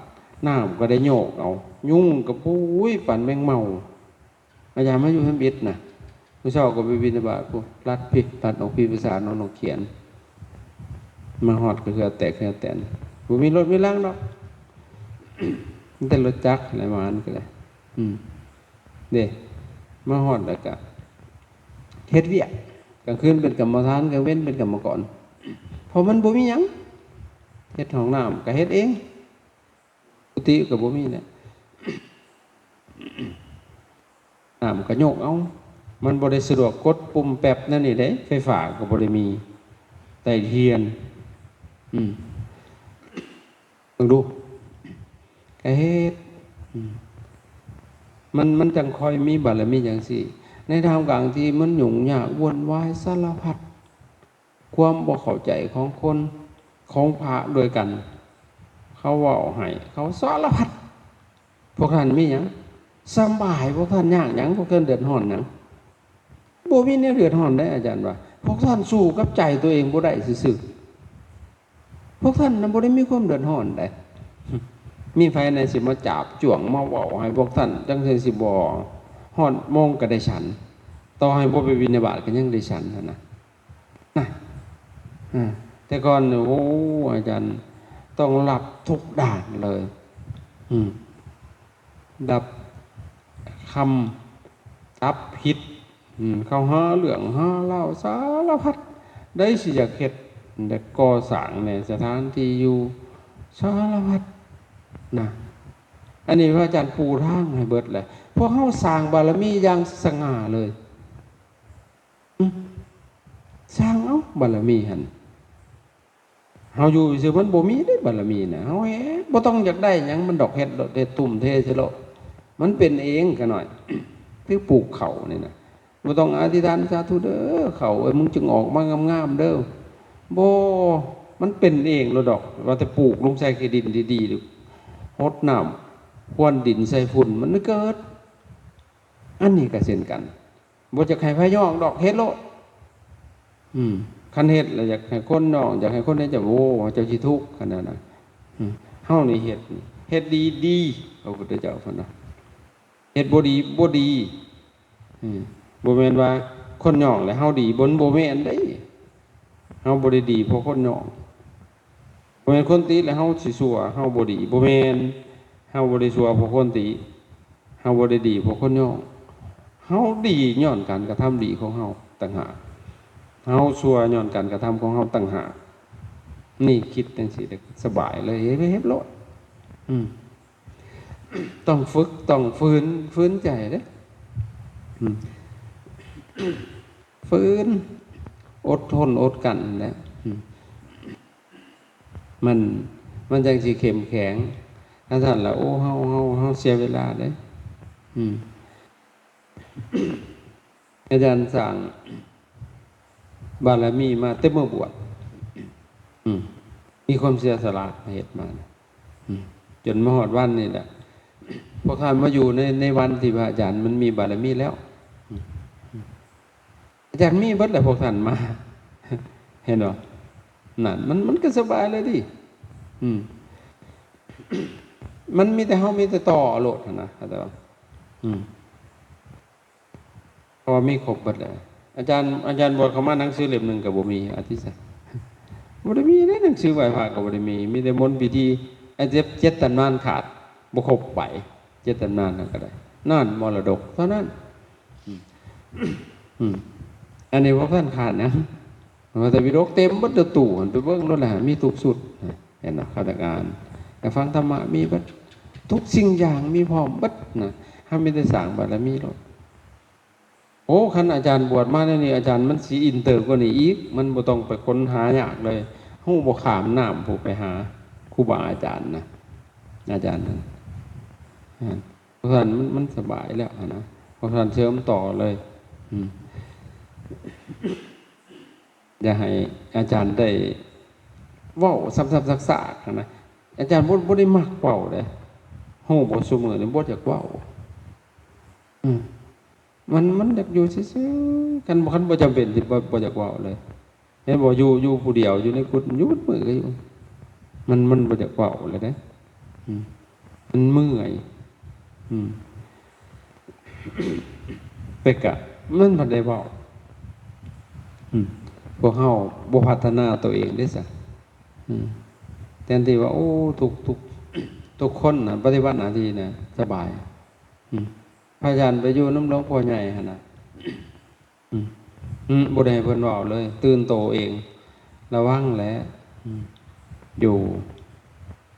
ນ້ຳກໍໄດ້ໂຍກເອົາ ຍຸງກໍ ໂອ້ຍ ປານແມງເມົາ. ອາຈານມາຢູ່ທຳອິດນະ ມື້ເຊົ້າກໍໄປບິນທະບາດພຸ້ນ ລັດພີ້ ລັດອອກພີ້ ໄປສານອອກໜອງຂຽນ ມາຮອດກໍເຫື່ອແຕກເຫື່ອແຕນ ບໍ່ມີລົດມີລາງດອກ ມີແຕ່ລົດຈັກແຫຼະ ມາອັນກໍໄດ້ ອືມ ເດ້ ມາຮອດແລ້ວກະເຮັດວຽກ ກາງຄືນເປັນກຳມະຖານ ກາງເວັນເປັນກຳມະກອນ ເພາະມັນບໍ່ມີຫຍັງ ເຮັດຫ້ອງນ້ຳກະເຮັດເອງ ກຸຕິກໍບໍ່ມີແຫຼະ ນ້ຳກໍຍົກເອົາ ມັນບໍ່ໄດ້ສະດວກກົດປຸ່ມແປັບແນວນີ້ເດ້ ໄຟຟ້າກໍບໍ່ໄດ້ມີ ໃຕ້ທຽນ ອືມ ເບິ່ງດູ ກະເຮັດ ອືມ ມັນ ມັນຈັ່ງຄ່ອຍມີບາລະມີຈັ່ງຊີ້ ໃນທ່າມກາງທີ່ມັນຫຍຸ້ງຍາກວຸ່ນວາຍສາລະພັດ ຄວາມບໍ່ເຂົ້າໃຈຂອງຄົນ ຂອງພະດ້ວຍກັນ ເຂົາເວົ້າໃຫ້ ເຂົາສາລະພັດ ພວກທ່ານມີຫຍັງ ສຳບາຍ ພວກທ່ານຍາກຫຍັງ ພວກທ່ານເດືອດຮ້ອນຫຍັງ ບໍ່ມີແນວເດືອດຮ້ອນໃດ ອາຈານວ່າ ພວກທ່ານສູ້ກັບໃຈຕົວເອງບໍ່ໄດ້ຊື່ໆ ພວກທ່ານນະບໍ່ໄດ້ມີຄວາມເດືອດຮ້ອນໃດ ມີໃຜແດ່ຊິມາຈາບຈ້ວງມາເວົ້າໃຫ້ພວກທ່ານ ຈັ່ງຊີ້ຊິບໍ່ຮອດໂມງກໍໄດ້ສັນ ຕໍ່ໃຫ້ບໍ່ໄປບິນທະບາດກໍຍັງໄດ້ສັນຫັ້ນນະ ນະ ອາ ແຕ່ກ່ອນນີ້ ໂອ້ ອາຈານຕ້ອງຮັບທຸກດ້ານເລີຍ ອືມ ດັບຄຳ ຈັບຜິດ ອືມ ເຂົາຫາເລື່ອງຫາລາວສາລະພັດ ໃດຊິຢາກເຮັດ ຢາກກໍ່ສ້າງແດ່ ສະຖານທີ່ຢູ່ ສາລະພັດນະ ອັນນີ້ພະອາຈານປູທາງໃຫ້ເບິດແຫຼະ ພວກເຮົາສ້າງບາລະມີຢ່າງສະຫງ່າເລີຍ ອືມ ສ້າງເອົາບາລະມີຫັ້ນ ເຮົາຢູ່ຊື່ມັນບໍ່ມີເດ້ບາລະມີນະ ເຮົາເຮັດ ບໍ່ຕ້ອງຢາກໄດ້ຫຍັງມັນດອກ ເຮັດໂລດ ເຮັດຕຸ້ມເທໃສ່ໂລດ ມັນເປັນເອງຂະນ້ອຍ ຄືປູກເຂົ້ານີ້ນະ ບໍ່ຕ້ອງອະທິຖານ ສາທຸເດີ ເຂົ້າເອີຍ ມຶງຈົ່ງອອກມາງາມໆເດີ ບໍ່ ມັນເປັນເອງໂລດດອກ ວ່າແຕ່ປູກລົງໃສ່ຂີ້ດິນດີໆ ຫົດນ້ຳ ພວນດິນໃສ່ຝຸ່ນ ມັນເກີດ ອັນນີ້ກໍເຊັ່ນກັນ ບໍ່ຢາກໃຫ້ໃຜຍ້ອງດອກ ເຮັດໂລດ ອືມ ຄັນເຮັດແລ້ວຢາກໃຫ້ຄົນຍ້ອງ ຢາກໃຫ້ຄົນໃດຈະ ໂອ້ ເຈົ້າຊິທຸກຂະໜາດນັ້ນ ອືມ ເຮົານີ້ເຮັດ ເຮັດດີດີ ພະພຸດທະເຈົ້າເພິ່ນວ່າ ເຮັດບໍ່ດີບໍ່ດີ ອືມ ບໍ່ແມ່ນວ່າຄົນຍ້ອງແລ້ວເຮົາດີ ບໍ່ ບໍ່ແມ່ນເດ້ ເຮົາບໍ່ໄດ້ດີເພາະຄົນຍ້ອງ ບໍ່ແມ່ນຄົນຕິແລ້ວເຮົາຊິຊົ່ວ ເຮົາບໍ່ດີ ບໍ່ແມ່ນ ເຮົາບໍ່ໄດ້ຊົ່ວເພາະຄົນຕິ ເຮົາບໍ່ໄດ້ດີເພາະຄົນຍ້ອງ ເຮົາດີຍ້ອນການກະທຳດີຂອງເຮົາຕ່າງຫາກ ເຮົາຊົ່ວຍ້ອນການກະທຳຂອງເຮົາຕ່າງຫາກ ນີ້ຄິດຈັ່ງຊີ້ເດ້ ສະບາຍເລີຍ ເຮັດ ເຮັດໂລດ ອືມ ຕ້ອງຝຶກ ຕ້ອງຝືນ ຝືນໃຈເດ້ ອືມ ຝືນ ອົດທົນ ອົດກັ້ນແຫຼະ ອືມ ມັນ ມັນຈັ່ງຊິເຂັ້ມແຂງ ຄັນຊັ້ນລະ ໂອ້ ເຮົາ ເຮົາ ເຮົາເສຍເວລາເດ້ ອືມ ອາຈານສ້າງບາລະມີມາແຕ່ເມື່ອບວດ ອືມ ມີຄວາມເສຍສະຫຼະເຮັດມາ ອືມ ຈົນມາຮອດວັນນີ້ແຫຼະ ພວກທ່ານມາຢູ່ໃນ ໃນວັນທີ່ພະອາຈານມັນມີບາລະມີແລ້ວ ອືມ ອາຈານມີເບິດແຫຼະ ພວກທ່ານມາ ເຫັນບໍ່? ນັ້ນ ມັນ ມັນກໍສະບາຍເລີຍຕິ ອືມ ມັນມີແຕ່ເຮົາມີແຕ່ຕໍ່ເອົາໂລດຫັ້ນນະ ເຂົ້າໃຈບໍ່? ອືມ ເພາະວ່າມີຄົບເບິດແລ້ວ ອາຈານ ອາຈານບວດເຂົ້າມາໜັງສືເຫຼັ້ມໜຶ່ງກໍບໍ່ມີ ອາທິດຊະ ບໍ່ໄດ້ມີເດ້ ໜັງສືໄຫວ້ພະກໍບໍ່ໄດ້ມີ ມີແຕ່ມົນພິທີ ອາ ເຈັດ ເຈັດຕຳນານຂາດ ບໍ່ຄົບໃບ ເຈັດຕຳນານນັ້ນກໍໄດ້ ນັ້ນມໍລະດົກເທົ່ານັ້ນ ອືມ ອືມ ອັນນີ້ບໍ່ທັນຂາດຫຍັງ ພະໄຕປິດົກເຕັມເບິດຕູ້ຫັ້ນ ໄປເບິ່ງໂລດລະ ມີທຸກຊຸດ ເຫັນບໍ່? ຂ້າທະການ ການຟັງທຳມະມີເບິດ ທຸກສິ່ງຢ່າງມີພ້ອມເບິດນະ ເຮົາມີແຕ່ສ້າງບາລະມີໂລດ. ໂອ້ ຄັນອາຈານບວດມາແນວນີ້ ອາຈານມັນຊິອິນເຕີກວ່ານີ້ອີກ ມັນບໍ່ຕ້ອງໄປຄົ້ນຫາຍາກເລີຍ ຮູ້ບໍ່ ຂ້າມນ້ຳພຸ້ນໄປຫາຄູບາອາຈານນະ ອາຈານນັ້ນ ອາ ເພາະສະນັ້ນມັນ ມັນສະບາຍແລ້ວຫັ້ນນະ ເພາະສະນັ້ນເສີມຕໍ່ເລີຍ ອືມ ຢ່າໃຫ້ອາຈານໄດ້ເວົ້າຊ້ຳໆຊາກໆຫັ້ນນະ ອາຈານບໍ່ ບໍ່ໄດ້ມັກເວົ້າເດ້ ຮູ້ບໍ່ ຊຸມື້ນີ້ບໍ່ຢາກເວົ້າ ອືມ ມັນ ມັນຢາກຢູ່ຊື່ໆ ຄັນ ຄັນບໍ່ຈຳເປັນ ຊິບໍ່ ບໍ່ຢາກເວົ້າເລີຍ. ເຫັນບໍ່? ຢູ່ ຢູ່ຜູ້ດຽວ ຢູ່ໃນກຸດ ຢູ່ເບິດມື້ກໍຢູ່. ມັນ ມັນບໍ່ຢາກເວົ້າເລີຍເດ້. ອືມ ມັນເມື່ອຍ. ອືມ ແຕ່ກະມັນບໍ່ໄດ້ເວົ້າ. ອືມ ພວກເຮົາບໍ່ພັດທະນາຕົວເອງເດ້ຊະ. ອືມ ແທນທີ່ວ່າ ໂອ້ ທຸກ ທຸກ ທຸກຄົນນະ ປະຕິບັດໜ້າທີ່ນະ ສະບາຍ. ອືມ ພະອາຈານໄປຢູ່ນຳຫຼວງພໍ່ໃຫຍ່ຫັ້ນນະ. ອືມ ອືມ ບໍ່ໄດ້ໃຫ້ເພິ່ນເວົ້າເລີຍ ຕື່ນໂຕເອງ. ລະວັງແຫຼະ. ອືມ ຢູ່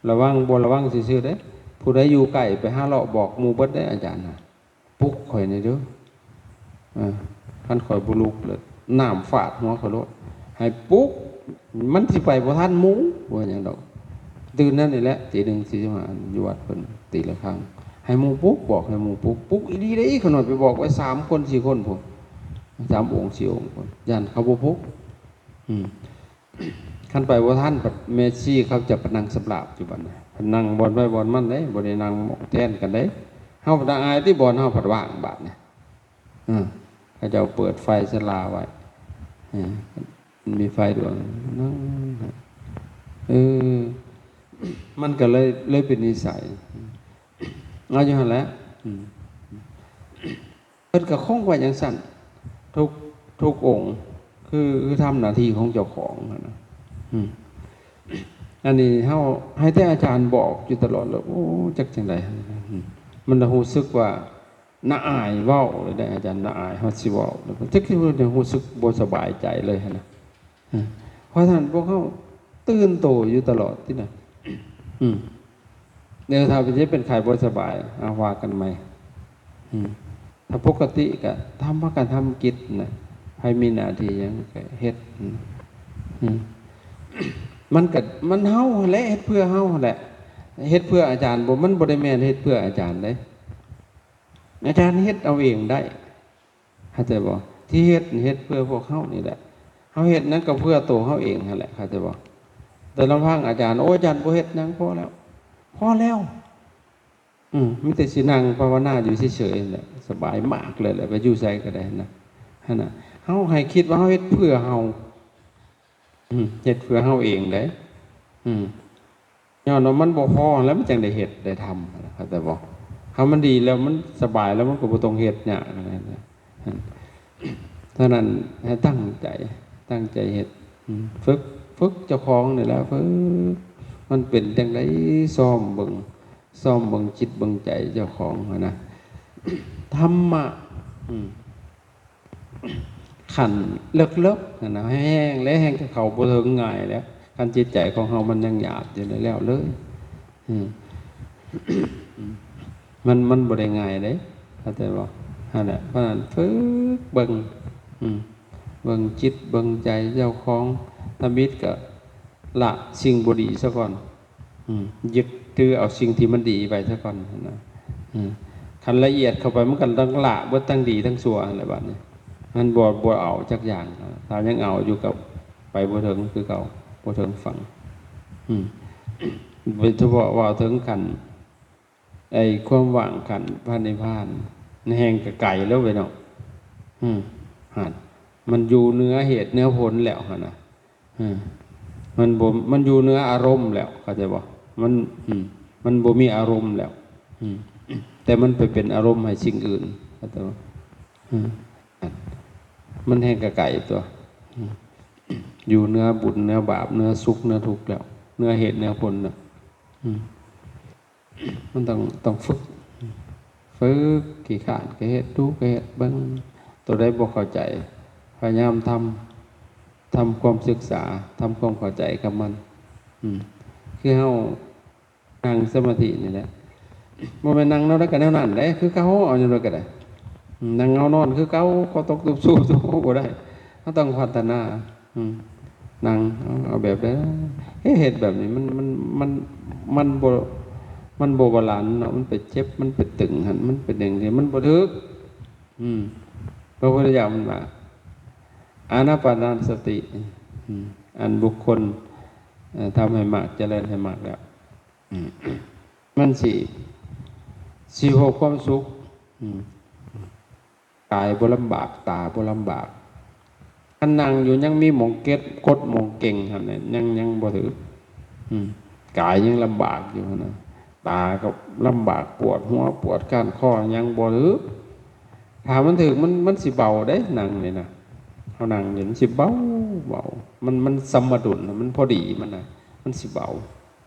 ລະວັງ ບໍ່ລະວັງຊື່ໆເດ້. ຜູ້ໃດຢູ່ໃກ້ໄປຫາເລາະບອກໝູ່ເບິດເດ້ ອາຈານນະ. ປຸກຂ້ອຍແດ່ເດີ. ເອີ ຄັນຂ້ອຍບໍ່ລຸກເລີຍ ນ້ຳຟາດຫົວຂ້ອຍໂລດ. ໃຫ້ປຸກ ມັນຊິໄປບໍ່ທັນໝູ່ ບໍ່ເປັນຫຍັງດອກ. ຕື່ນນັ້ນນີ້ແຫຼະ ຕີໜຶ່ງສີ່ສິບຫ້າ ຢູ່ວັດເພິ່ນຕີລະຄັງ ໃຫ້ໝູ່ປຸກ ບອກໃຫ້ໝູ່ປຸກ. ປຸກອີ່ຫຼີເດ້. ຂ້ານ້ອຍໄປບອກໄວ້ສາມຄົນສີ່ຄົນພຸ້ນ ສາມອົງສີ່ອົງພຸ້ນ ຢ້ານເຂົາບໍ່ປຸກ. ອືມ ຄັນໄປບໍ່ທັນ ບັດແມ່ຊີເຂົາຈະໄປນັ່ງສຳລາບຢູ່ບັດນັ້ນ ໄປນັ່ງບ່ອນໃຜບ່ອນມັນເດ້ ບໍ່ໄດ້ນັ່ງໝ້ອງແທ່ນກັນເດ້. ເຮົາບັດອາຍຕິ ບ່ອນເຮົາພັດວ່າງບາດນີ້. ເອີ ເຂົາເຈົ້າເປີດໄຟສາລາໄວ້ ເອີ ມັນມີໄຟດວງໜຶ່ງ. ເອີ ມັນກໍເລີຍ ເລີຍເປັນນິໄສ ເອົາຢູ່ຫັ້ນແຫຼະ. ອືມ ເພິ່ນກໍຄົງໄວ້ຈັ່ງຊັ້ນ ທຸກ ທຸກອົງ ຄື ຄືທຳໜ້າທີ່ຂອງເຈົ້າຂອງຫັ້ນນະ. ອືມ ອັນນີ້ເຮົາໃຫ້ແຕ່ອາຈານບອກຢູ່ຕະຫຼອດເລີຍ ໂອ້ ຈັກຈັ່ງໃດ. ອືມ ມັນລະຮູ້ສຶກວ່າ ໜ້າອາຍເວົ້າເລີຍເດ້ ອາຈານໜ້າອາຍ ເຮົາຊິເວົ້າ ຈັກຄືຮູ້ສຶກບໍ່ສະບາຍໃຈເລີຍຫັ້ນນະ. ເພາະສະນັ້ນພວກເຮົາຕື່ນໂຕຢູ່ຕະຫຼອດຕິນະ. ອືມ ແລ້ວຖ້າເປັນ ເປັນໄຂ້ບໍ່ສະບາຍ ເອົາວ່າກັນໃໝ່. ອືມ ຖ້າປົກກະຕິກະທຳ ພາກັນທຳກິດນະ ໃຜມີໜ້າທີ່ຫຍັງກະເຮັດ. ອືມ ມັນກະ ມັນເຮົາຫັ້ນແຫຼະ ເຮັດເພື່ອເຮົາຫັ້ນແຫຼະ ເຮັດເພື່ອອາຈານບໍ່ ມັນບໍ່ໄດ້ແມ່ນເຮັດເພື່ອອາຈານເດ້. ອາຈານເຮັດເອົາເອງໄດ້ ເຂົ້າໃຈບໍ່? ທີ່ເຮັດ ເຮັດເພື່ອພວກເຮົານີ້ແຫຼະ. ເຮົາເຮັດນັ້ນກໍເພື່ອໂຕເຮົາເອງຫັ້ນແຫຼະ ເຂົ້າໃຈບໍ່? ແຕ່ລຳພັງອາຈານ ໂອ້ ອາຈານບໍ່ເຮັດຫຍັງ ພໍແລ້ວ ພໍແລ້ວ. ອືມ ມີແຕ່ຊິນັ່ງພາວະນາຢູ່ເສີຍໆ ນັ້ນແຫຼະ ສະບາຍມາກເລີຍແຫຼະ ໄປຢູ່ໃສກໍໄດ້ນະ. ຫັ້ນນະ ເຮົາໃຫ້ຄິດວ່າເຮົາເຮັດເພື່ອເຮົາ. ອືມ ເຮັດເພື່ອເຮົາເອງເດ້. ອືມ ຍ້ອນວ່າມັນບໍ່ພໍແລ້ວມັນຈັ່ງໄດ້ເຮັດໄດ້ທຳ ເຂົ້າໃຈບໍ່? ຄັນມັນດີແລ້ວ ມັນສະບາຍແລ້ວ ມັນກໍບໍ່ຕ້ອງເຮັດຍາກ. ເທົ່ານັ້ນ ໃຫ້ຕັ້ງໃຈ ຕັ້ງໃຈເຮັດ. ອືມ ຝຶກ ຝຶກເຈົ້າຂອງນີ້ແຫຼະ ຝຶກ ມັນເປັນຈັ່ງໃດ ຊ້ອມເບິ່ງ ຊ້ອມເບິ່ງຈິດເບິ່ງໃຈເຈົ້າຂອງຫັ້ນນະ. ທຳມະ ອືມ ຂັ້ນເລິກໆຫັ້ນນະ ແຮງແລ້ວ ແຮງກໍເຂົ້າບໍ່ເຖິງງ່າຍແລ້ວ ຄັນຈິດໃຈຂອງເຮົາມັນຍັງຫຍາບຢູ່ ແລ້ວເລີຍ. ອືມ ມັນ ມັນບໍ່ໄດ້ງ່າຍເດ້ ເຂົ້າໃຈບໍ່? ຫັ້ນແຫຼະ ເພາະນັ້ນຝຶກເບິ່ງ ອືມ ເບິ່ງຈິດເບິ່ງໃຈເຈົ້າຂອງ. ທຳອິດກໍລະສິ່ງບໍ່ດີຊະກ່ອນ. ອືມ ຍຶດຖືເອົາສິ່ງທີ່ມັນດີໄວ້ຊະກ່ອນນະ. ອືມ ຄັນລະອຽດເຂົ້າໄປ ມັນກໍຕ້ອງລະເບິດທັງດີທັງຊົ່ວຫັ້ນແຫຼະບາດນີ້. ມັນບໍ່ ບໍ່ເອົາຈັກຢ່າງ. ຖ້າຍັງເອົາຢູ່ກໍໄປບໍ່ເຖິງຄືເກົ່າ ບໍ່ເຖິງຝັ່ງ. ອືມ ໂດຍສະເພາະເວົ້າເຖິງຂັ້ນ ໄອ້ຄວາມວ່າງຂັ້ນພະນິບພານ ແຮງກະໄກແລ້ວເວີຍເນາະ. ອືມ ຫັ້ນ ມັນຢູ່ເໜືອເຫດເໜືອຜົນແລ້ວຫັ້ນນະ. ເອີ ມັນບໍ່ ມັນຢູ່ເໜືອອາລົມແລ້ວ ເຂົ້າໃຈບໍ່? ມັນ ອືມ ມັນບໍ່ມີອາລົມແລ້ວ. ອືມ ແຕ່ມັນໄປເປັນອາລົມໃຫ້ສິ່ງອື່ນ ເຂົ້າໃຈບໍ່? ອືມ ມັນແຮງກະໄກຕົວະ. ອືມ ຢູ່ເໜືອບຸນເໜືອບາບ ເໜືອສຸກເໜືອທຸກແລ້ວ ເໜືອເຫດເໜືອຜົນແລ້ວ. ອືມ ມັນຕ້ອງ ຕ້ອງຝຶກ ຝຶກ ຂີ້ຄ້ານກໍເຮັດ ດູກໍເຮັດ ເບິ່ງ ໂຕໃດບໍ່ເຂົ້າໃຈ ພະຍາຍາມທຳ ທຳຄວາມສຶກສາ ທຳຄວາມເຂົ້າໃຈກັບມັນ. ອືມ ຄືເຮົານັ່ງສະມາທິນີ້ແຫຼະ ບໍ່ແມ່ນນັ່ງແນວໃດກໍແນວນັ້ນເດ້ ຄືເກົ່າ ເອົາແນວໃດກໍໄດ້. ອືມ ນັ່ງເອົານອນຄືເກົ່າ ກໍຕົກຕຸບສູບ ບໍ່ໄດ້ ເຮົາຕ້ອງພັດທະນາ. ອືມ ນັ່ງ ເອົາ ເອົາແບບໃດ ເຮັດ ເຮັດແບບນີ້ ມັນ ມັນ ມັນ ມັນບໍ່ ມັນບໍ່ບາລານເນາະ ມັນໄປເຈັບ ມັນໄປຕຶງຫັ້ນ ມັນເປັນຫຍັງນີ້ ມັນບໍ່ຖືກ. ອືມ ພະພຸດທະເຈົ້າເພິ່ນວ່າ ອານາປານະສະຕິ ອືມ ອັນບຸກຄົນ ເອີ ທຳໃຫ້ມາກ ຈະເລີນໃຫ້ມາກແລ້ວ ອືມ ມັນຊິ ຊິພົບຄວາມສຸກ. ອືມ ກາຍບໍ່ລຳບາກ ຕາບໍ່ລຳບາກ. ຄັນນັ່ງຢູ່ຍັງມີໝ່ອງເກັດກົດໝ່ອງເກັງຫັ້ນນະ ຍັງ ຍັງບໍ່ຖືກ. ອືມ ກາຍຍັງລຳບາກຢູ່ຫັ້ນນະ ຕາກໍລຳບາກ ປວດຫົວປວດກ້ານຄໍ ຍັງບໍ່ຖືກ. ຖ້າມັນຖືກ ມັນ ມັນຊິເບົາເດ້ ນັ່ງນີ້ນະ. ເຮົານັ່ງນີ້ມັນຊິເບົາ ເບົາ ມັນ ມັນສົມດຸນ ມັນພໍດີມັນນະ ມັນຊິເບົາ.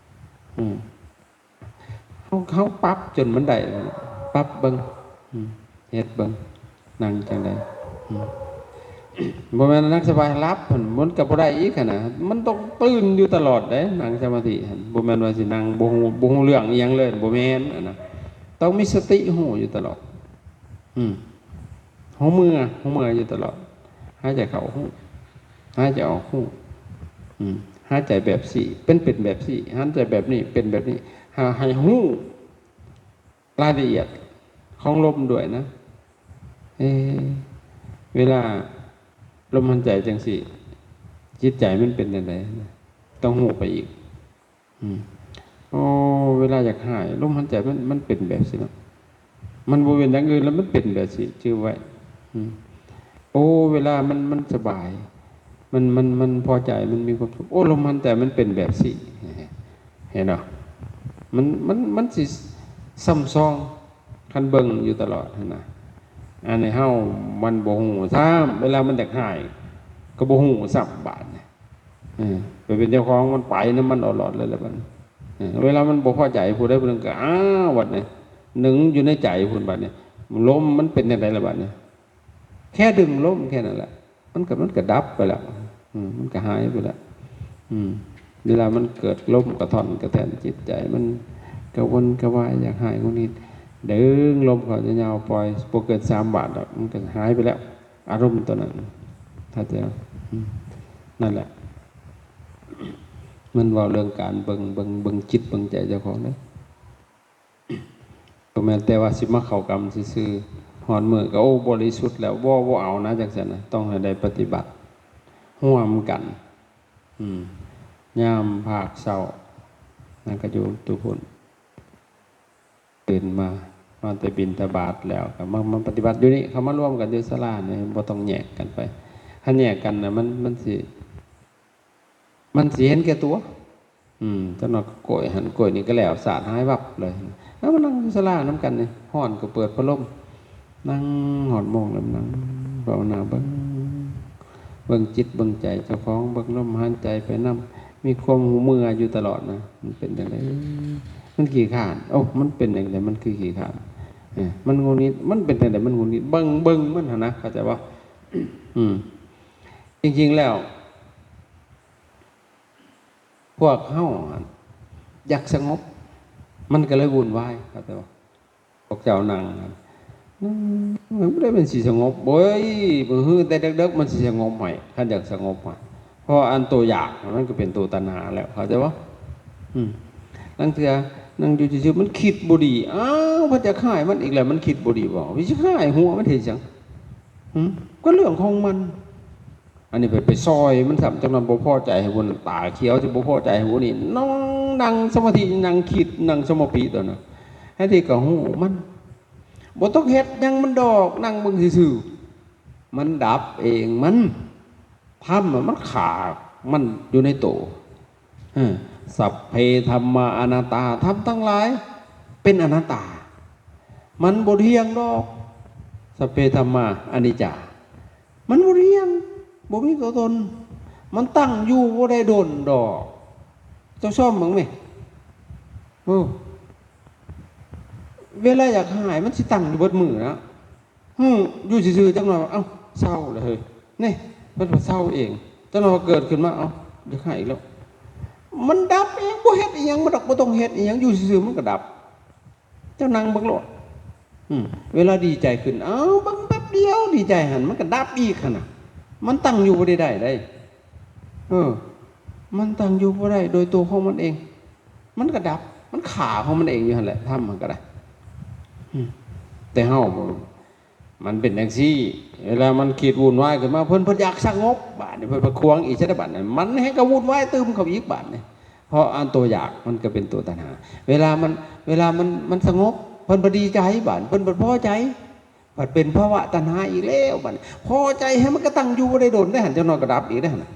ອືມ ເຮົາ ເຮົາປັບຈົນມັນໄດ້ແລ້ວ ປັບເບິ່ງ ອືມ ເຮັດເບິ່ງ ນັ່ງຈັ່ງໃດ. ອືມ ບໍ່ແມ່ນນັ່ງສະບາຍຫຼັບຫັ້ນ ມັນກໍບໍ່ໄດ້ອີກຫັ້ນນະ. ມັນຕ້ອງຕື່ນຢູ່ຕະຫຼອດເດ້ ນັ່ງສະມາທິຫັ້ນ. ບໍ່ແມ່ນວ່າຊິນັ່ງບໍ່ຮູ້ ບໍ່ຮູ້ເລື່ອງອີ່ຫຍັງເລີຍ ບໍ່ແມ່ນຫັ້ນນະ. ຕ້ອງມີສະຕິຮູ້ຢູ່ຕະຫຼອດ. ອືມ ຮູ້ເມື່ອ ຮູ້ເມື່ອຢູ່ຕະຫຼອດ. ຫາຍໃຈເຂົ້າຮູ້ ຫາຍໃຈອອກຮູ້. ອືມ ຫາຍໃຈແບບຊີ້ ເປັນ ເປັນແບບຊີ້ ຫາຍໃຈແບບນີ້ ເປັນແບບນີ້. ຫາ ໃຫ້ຮູ້ລາຍລະອຽດຂອງລົມດ້ວຍນະ. ເອ ເວລາລົມຫາຍໃຈຈັ່ງຊີ້ ຈິດໃຈມັນເປັນຈັ່ງໃດ? ຕ້ອງຮູ້ໄປອີກ. ອືມ ໂອ້ ເວລາຢາກຫາຍ ລົມຫາຍໃຈມັນ ມັນເປັນແບບຊີ້ເນາະ. ມັນບໍ່ເປັນຢ່າງອື່ນແລ້ວ ມັນເປັນແບບຊີ້ ຈື່ໄວ້. ອືມ ໂອ້ ເວລາມັນ ມັນສະບາຍ ມັນ ມັນ ມັນພໍໃຈ ມັນມີຄວາມສຸກ ໂອ້ ລົມຫາຍໃຈມັນເປັນແບບຊີ້. ເຫັນບໍ່? ມັນ ມັນ ມັນຊິຊ້ຳຊອງ ຄັນເບິ່ງຢູ່ຕະຫຼອດຫັ້ນນະ. ອັນນີ້ເຮົາມັນບໍ່ຮູ້ຊ້ຳ ເວລາມັນຢາກຫາຍ ກໍບໍ່ຮູ້ຊ້ຳບາດນີ້. ເອີ ໄປເປັນເຈົ້າຂອງມັນ ໄປນຳມັນຕະຫຼອດເລີຍລະບັດນີ້. ເອີ ເວລາມັນບໍ່ພໍໃຈຜູ້ໃດຜູ້ໜຶ່ງກໍ ອ້າວ ບັດນີ້ ໜຶງຢູ່ໃນໃຈພຸ້ນບັດນີ້. ລົມມັນເປັນຈັ່ງໃດລະບັດນີ້? ແຄ່ດຶງລົມແຄ່ນັ້ນແຫຼະ ມັນກໍ ມັນກໍດັບໄປແລ້ວ. ອືມ ມັນກໍຫາຍໄປແລ້ວ. ອືມ ເວລາມັນເກີດລົມກະທ້ອນກະແທນຈິດໃຈ ມັນກະວົນກະວາຍ ຢາກຫາຍຫງຸດຫງິດ ດຶງລົມເຂົ້າຍາວໆ ປ່ອຍ ບໍ່ເກີນສາມບາດດອກ ມັນກໍຫາຍໄປແລ້ວ. ອາລົມຕົວນັ້ນ ຖ້າຈະ ອືມ ນັ້ນແຫຼະ ມັນເວົ້າເລື່ອງການເບິ່ງ ເບິ່ງ ເບິ່ງຈິດເບິ່ງໃຈເຈົ້າຂອງເດ້. ບໍ່ແມ່ນແຕ່ວ່າຊິມາເຂົ້າກຳຊື່ໆ ຮອດມື້ກໍ ໂອ້ ບໍລິສຸດແລ້ວ ບໍ່ ບໍ່ເອົານະ ຈັ່ງຊັ້ນນະ. ຕ້ອງໃຫ້ໄດ້ປະຕິບັດຮ່ວມກັນ. ອືມ ຍາມພາກເຊົ້າ ນັ້ນກໍຢູ່ຕຸພຸ້ນ ຕື່ນມາ ມາແຕ່ບິນທະບາດແລ້ວ ກໍມາ ມາປະຕິບັດຢູ່ນີ້ ເຂົ້າມາລວມກັນຢູ່ສາລານີ້ ບໍ່ຕ້ອງແຍກກັນໄປ. ຄັນແຍກກັນນະ ມັນ ມັນຊິ ມັນຊິເຫັນແກ່ຕົວ. ອືມ ຈັກໜ່ອຍກໍໂກຍຫັ້ນໂກຍນີ້ ກໍແລ້ວ ສາດຫາຍວັບເລີຍ. ເອົາ ມານັ່ງຢູ່ສາລານຳກັນນີ້ ຮ້ອນກໍເປີດພັດລົມ ນັ່ງຮອດໂມງແລ້ວ ນັ່ງພາວະນາ ເບິ່ງ ເບິ່ງຈິດເບິ່ງໃຈເຈົ້າຂອງ ເບິ່ງລົມຫາຍໃຈໄປນຳ ມີຄວາມຮູ້ເມື່ອຢູ່ຕະຫຼອດນະ. ມັນເປັນຈັ່ງໃດ? ມັນຂີ້ຄ້ານ. ໂອ້ ມັນເປັນຈັ່ງໃດ? ມັນຄືຂີ້ຄ້ານ? ເອີ ມັນຫງຸດຫງິດ. ມັນເປັນຈັ່ງໃດ? ມັນຫງຸດຫງິດ. ເບິ່ງ ເບິ່ງມັນຫັ້ນນະ ເຂົ້າໃຈບໍ່? ອືມ ຈິງໆແລ້ວ ພວກເຮົາຫັ້ນຢາກສະຫງົບ ມັນກໍເລີຍວຸ່ນວາຍ ເຂົ້າໃຈບໍ່? ພວກເຈົ້ານັ່ງຫັ້ນ ນັ່ງ ມັນບໍ່ໄດ້ແມ່ນຊິສະຫງົບ ໂອ້ຍ ມື້ຮືແຕ່ເດິກໆ ມັນຊິສະຫງົບໃຫ້ ຄັນຢາກສະຫງົບຫັ້ນ. ເພາະອັນໂຕຢາກມັນກໍເປັນໂຕຕັນຫາແລ້ວ ເຂົ້າໃຈບໍ່? ອືມ ລາງເທື່ອນັ່ງຢູ່ຊື່ໆ ມັນຄິດບໍ່ດີ ອ້າວ ພັດຢາກຮ້າຍມັນອີກແລ້ວ ມັນຄິດບໍ່ດີບໍ່ ຊິຮ້າຍຫົວມັນເຮັດຫຍັງ? ຫື ກໍເລື່ອງຂອງມັນ. ອັນນີ້ໄປ ໄປຊ່ອຍມັນຊ້ຳ ຈັກໜ່ອຍບໍ່ພໍໃຈໃຫ້ຜູ້ນັ້ນ ຕາຂຽວຊິບໍ່ພໍໃຈໃຫ້ຜູ້ນີ້ ນັ່ງ ນັ່ງສະມາທິ ນັ່ງຄິດ ນັ່ງສະມາທິຕົວນັ້ນ ໃຫ້ທີ່ກະຮູ້ມັນ ບໍ່ຕ້ອງເຮັດຫຍັງມັນດອກ ນັ່ງເບິ່ງຊື່ໆ ມັນດັບເອງມັນ. ທຳມັນຂ້າມັນຢູ່ໃນໂຕ. ເອີ ສັບເພທຳມາອະນັດຕາ ທຳທັງຫຼາຍເປັນອະນັດຕາ ມັນບໍ່ທ່ຽງດອກ. ສັບເພທຳມາອະນິດຈາ ມັນບໍ່ທ່ຽງ ບໍ່ມີຕົວຕົນ ມັນຕັ້ງຢູ່ບໍ່ໄດ້ດົນດອກ. ເຈົ້າຊອມເບິ່ງແມະ ໂອ້ ເວລາຢາກຮ້າຍມັນຊິຕັ້ງຢູ່ເບິດມື້ນະ. ຫື ຢູ່ຊື່ໆ ຈັກໜ່ອຍ ເອົ້າ ເຊົາລະເຮີ້ຍ ນີ້ ເພິ່ນວ່າເຊົາເອງ. ຈັກໜ່ອຍກໍເກີດຂຶ້ນມາ ເອົ້າ ຢາກຮ້າຍອີກແລ້ວ ມັນດັບເອງ ບໍ່ເຮັດອີ່ຫຍັງມັນດອກ ບໍ່ຕ້ອງເຮັດອີ່ຫຍັງ ຢູ່ຊື່ໆ ມັນກໍດັບ. ເຈົ້ານັ່ງເບິ່ງໂລດ. ອືມ ເວລາດີໃຈຂຶ້ນ ເອົ້າ ເບິ່ງແປັບດຽວດີໃຈຫັ້ນ ມັນກໍດັບອີກຫັ້ນນະ ມັນຕັ້ງຢູ່ບໍ່ໄດ້ໄດ້ເດ້. ເອີ ມັນຕັ້ງຢູ່ບໍ່ໄດ້ໂດຍຕົວຂອງມັນເອງ ມັນກໍດັບ ມັນຂ້າຂອງມັນເອງຢູ່ຫັ້ນແຫຼະ ທຳມັນກໍໄດ້. ອືມ ແຕ່ເຮົາ ມັນເປັນຈັ່ງຊີ້ ເວລາມັນຄິດວຸ່ນວາຍຂຶ້ນມາ ເພິ່ນ ເພິ່ນຢາກສະຫງົບ ບາດນີ້ເພິ່ນໄປຂວາງອີກຊະ ບາດນີ້ມັນແຮ່ງກໍວຸ່ນວາຍຕື່ມເຂົ້າອີກບາດນີ້. ເພາະອັນຕົວຢາກມັນກໍເປັນຕົວຕັນຫາ ເວລາມັນ ເວລາມັນ ມັນສະຫງົບ ເພິ່ນບໍ່ດີໃຈ ບາດເພິ່ນບໍ່ພໍໃຈ. ບັດເປັນພາວະຕັນຫາອີກແລ້ວ ບັດພໍໃຈໃຫ້ມັນກະຕັ້ງຢູ່ບໍ່ໄດ້ດົນເດ້ຫັ້ນ ຈັກໜ້ອຍກະດັບອີກເດ້ຫັ້ນນະ.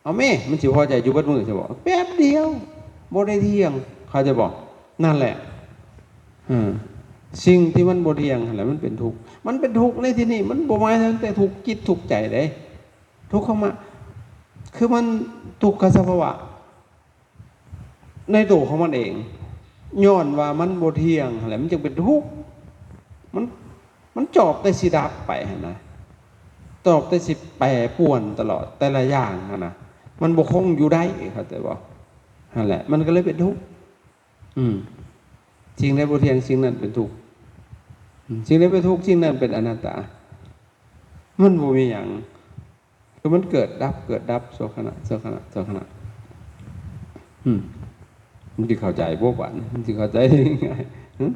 ເອົາແມ້ ມັນຊິພໍໃຈຢູ່ເບິດມື້ຊະບໍ? ແປັບດຽວ ບໍ່ໄດ້ທ່ຽງ ເຂົ້າໃຈບໍ່? ນັ້ນແຫຼະ ເອີ ສິ່ງທີ່ມັນບໍ່ທ່ຽງຫັ້ນແຫຼະ ມັນເປັນທຸກ. ມັນເປັນທຸກໃນທີ່ນີ້ ມັນບໍ່ໝາຍເຖິງແຕ່ທຸກຈິດທຸກໃຈເດ້ ທຸກຂອງມັນ ຄືມັນທຸກຂະສະພາວະ ໃນໂຕຂອງມັນເອງ ຍ້ອນວ່າມັນບໍ່ທ່ຽງຫັ້ນແຫຼະ ມັນຈຶ່ງເປັນທຸກ. ມັນ ມັນຈອບແຕ່ຊິດັບໄປຫັ້ນນະ ຈອບແຕ່ຊິແປປວນຕະຫຼອດ ແຕ່ລະຢ່າງຫັ້ນນະ ມັນບໍ່ຄົງຢູ່ໄດ້ ເຂົ້າໃຈບໍ່? ຫັ້ນແຫຼະ ມັນກະເລີຍເປັນທຸກ. ອືມ ສິ່ງໃດບໍ່ທ່ຽງ ສິ່ງນັ້ນເປັນທຸກ. ອືມ ສິ່ງໃດເປັນທຸກ ສິ່ງນັ້ນເປັນອະນັດຕາ. ມັນບໍ່ມີຫຍັງ ຄືມັນເກີດດັບ ເກີດດັບ ຊົ່ວຂະນະ ຊົ່ວຂະນະ ຊົ່ວຂະນະ. ອືມ ມັນຊິເຂົ້າໃຈບໍ່ບາດນີ້? ມັນຊິເຂົ້າໃຈໄດ້ງ່າຍ? ຫຶ ຫັ້ນ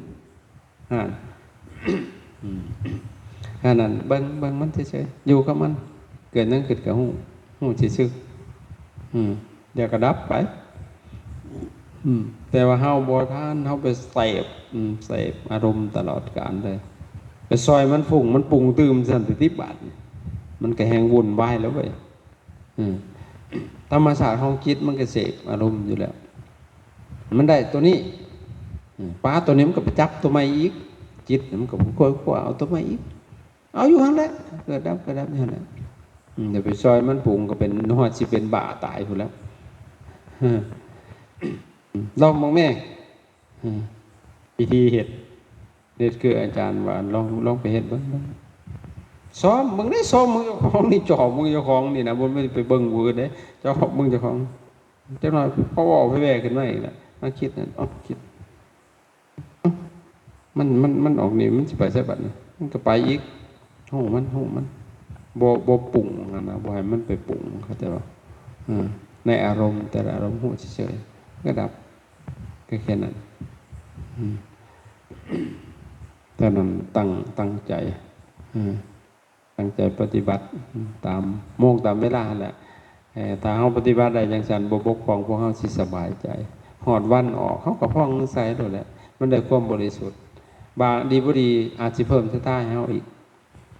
ອືມ ອັນນັ້ນເບິ່ງ ເບິ່ງມັນເສີຍໆ ຢູ່ກັບມັນ ເກີດຫຍັງຂຶ້ນກະຮູ້ ຮູ້ຊື່ໆ. ອືມ ດຽວກະດັບໄປ. ອືມ ແຕ່ວ່າເຮົາບໍ່ທັນ ເຮົາໄປເສບ ອືມ ເສບອາລົມຕະຫຼອດການເລີຍ ໄປຊ່ອຍມັນຟຸ້ງ ມັນປຸງຕື່ມຊັ້ນຕິ ບາດນີ້ ມັນກະແຮ່ງວຸ່ນວາຍແລ້ວເວີຍ. ອືມ ທຳມະຊາດຂອງຈິດມັນກະເສບອາລົມຢູ່ແລ້ວ ມັນໄດ້ໂຕນີ້ ອືມ ປາໂຕນີ້ມັນກະໄປຈັບໂຕໃໝ່ອີກ ຈິດມັນກະຄ້ອຍຄວ້າເອົາໂຕໃໝ່ອີກ ເອົາຢູ່ຫັ້ນແຫຼະ ເກີດດັບ ເກີດດັບຢູ່ຫັ້ນແຫຼະ. ອືມ ຢ່າໄປຊ່ອຍມັນປຸງ ກະເປັນ ຮອດຊິເປັນບ້າຕາຍພຸ້ນແລ້ວ. ເອີ ລອງເບິ່ງແມ້ ເອີ ວິທີເຮັດ ເຮັດຄືອາຈານວ່າ ລອງ ລອງໄປເຮັດເບິ່ງ ເບິ່ງ ຊ້ອມເບິ່ງເດ້ ຊ້ອມເບິ່ງເຈົ້າຂອງນີ້ ຈອບເບິ່ງເຈົ້າຂອງນີ້ນະ ບໍ່ແມ່ນໄປເບິ່ງຜູ້ອື່ນເດ້ ຈອບເບິ່ງເຈົ້າຂອງ. ຈັກໜ້ອຍພໍເວົ້າແວ່ໆຂຶ້ນມາອີກລະ ມາຄິດນັ້ນ ເອົ້າ ຄິດ ມັນ ມັນ ມັນອອກນີ້ ມັນຊິໄປໃສບັດນີ້? ມັນກະໄປອີກ ຮູ້ມັນ ຮູ້ມັນ ບໍ່ ບໍ່ປຸງຫັ້ນນະ ບໍ່ໃຫ້ມັນໄປປຸງ ເຂົ້າໃຈບໍ່? ເອີ ໃນອາລົມ ແຕ່ລະອາລົມຮູ້ເສີຍໆ ກະດັບ ກະແຄ່ນັ້ນ. ອືມ ເທົ່ານັ້ນ ຕັ້ງ ຕັ້ງໃຈ ເອີ ຕັ້ງໃຈປະຕິບັດຕາມໂມງຕາມເວລາຫັ້ນແຫຼະ. ເອີ ຖ້າເຮົາປະຕິບັດໄດ້ຈັ່ງຊັ້ນ ບໍ່ບົກຜ່ອງ ພວກເຮົາຊິສະບາຍໃຈ. ຮອດວັນອອກ ເຮົາກະຜ່ອງໃສໂລດແຫຼະ ມັນໄດ້ຄວາມບໍລິສຸດ. ບາ ດີບໍ່ດີ ອາດຊິເພີ່ມສັດທາໃຫ້ເຮົາອີກ.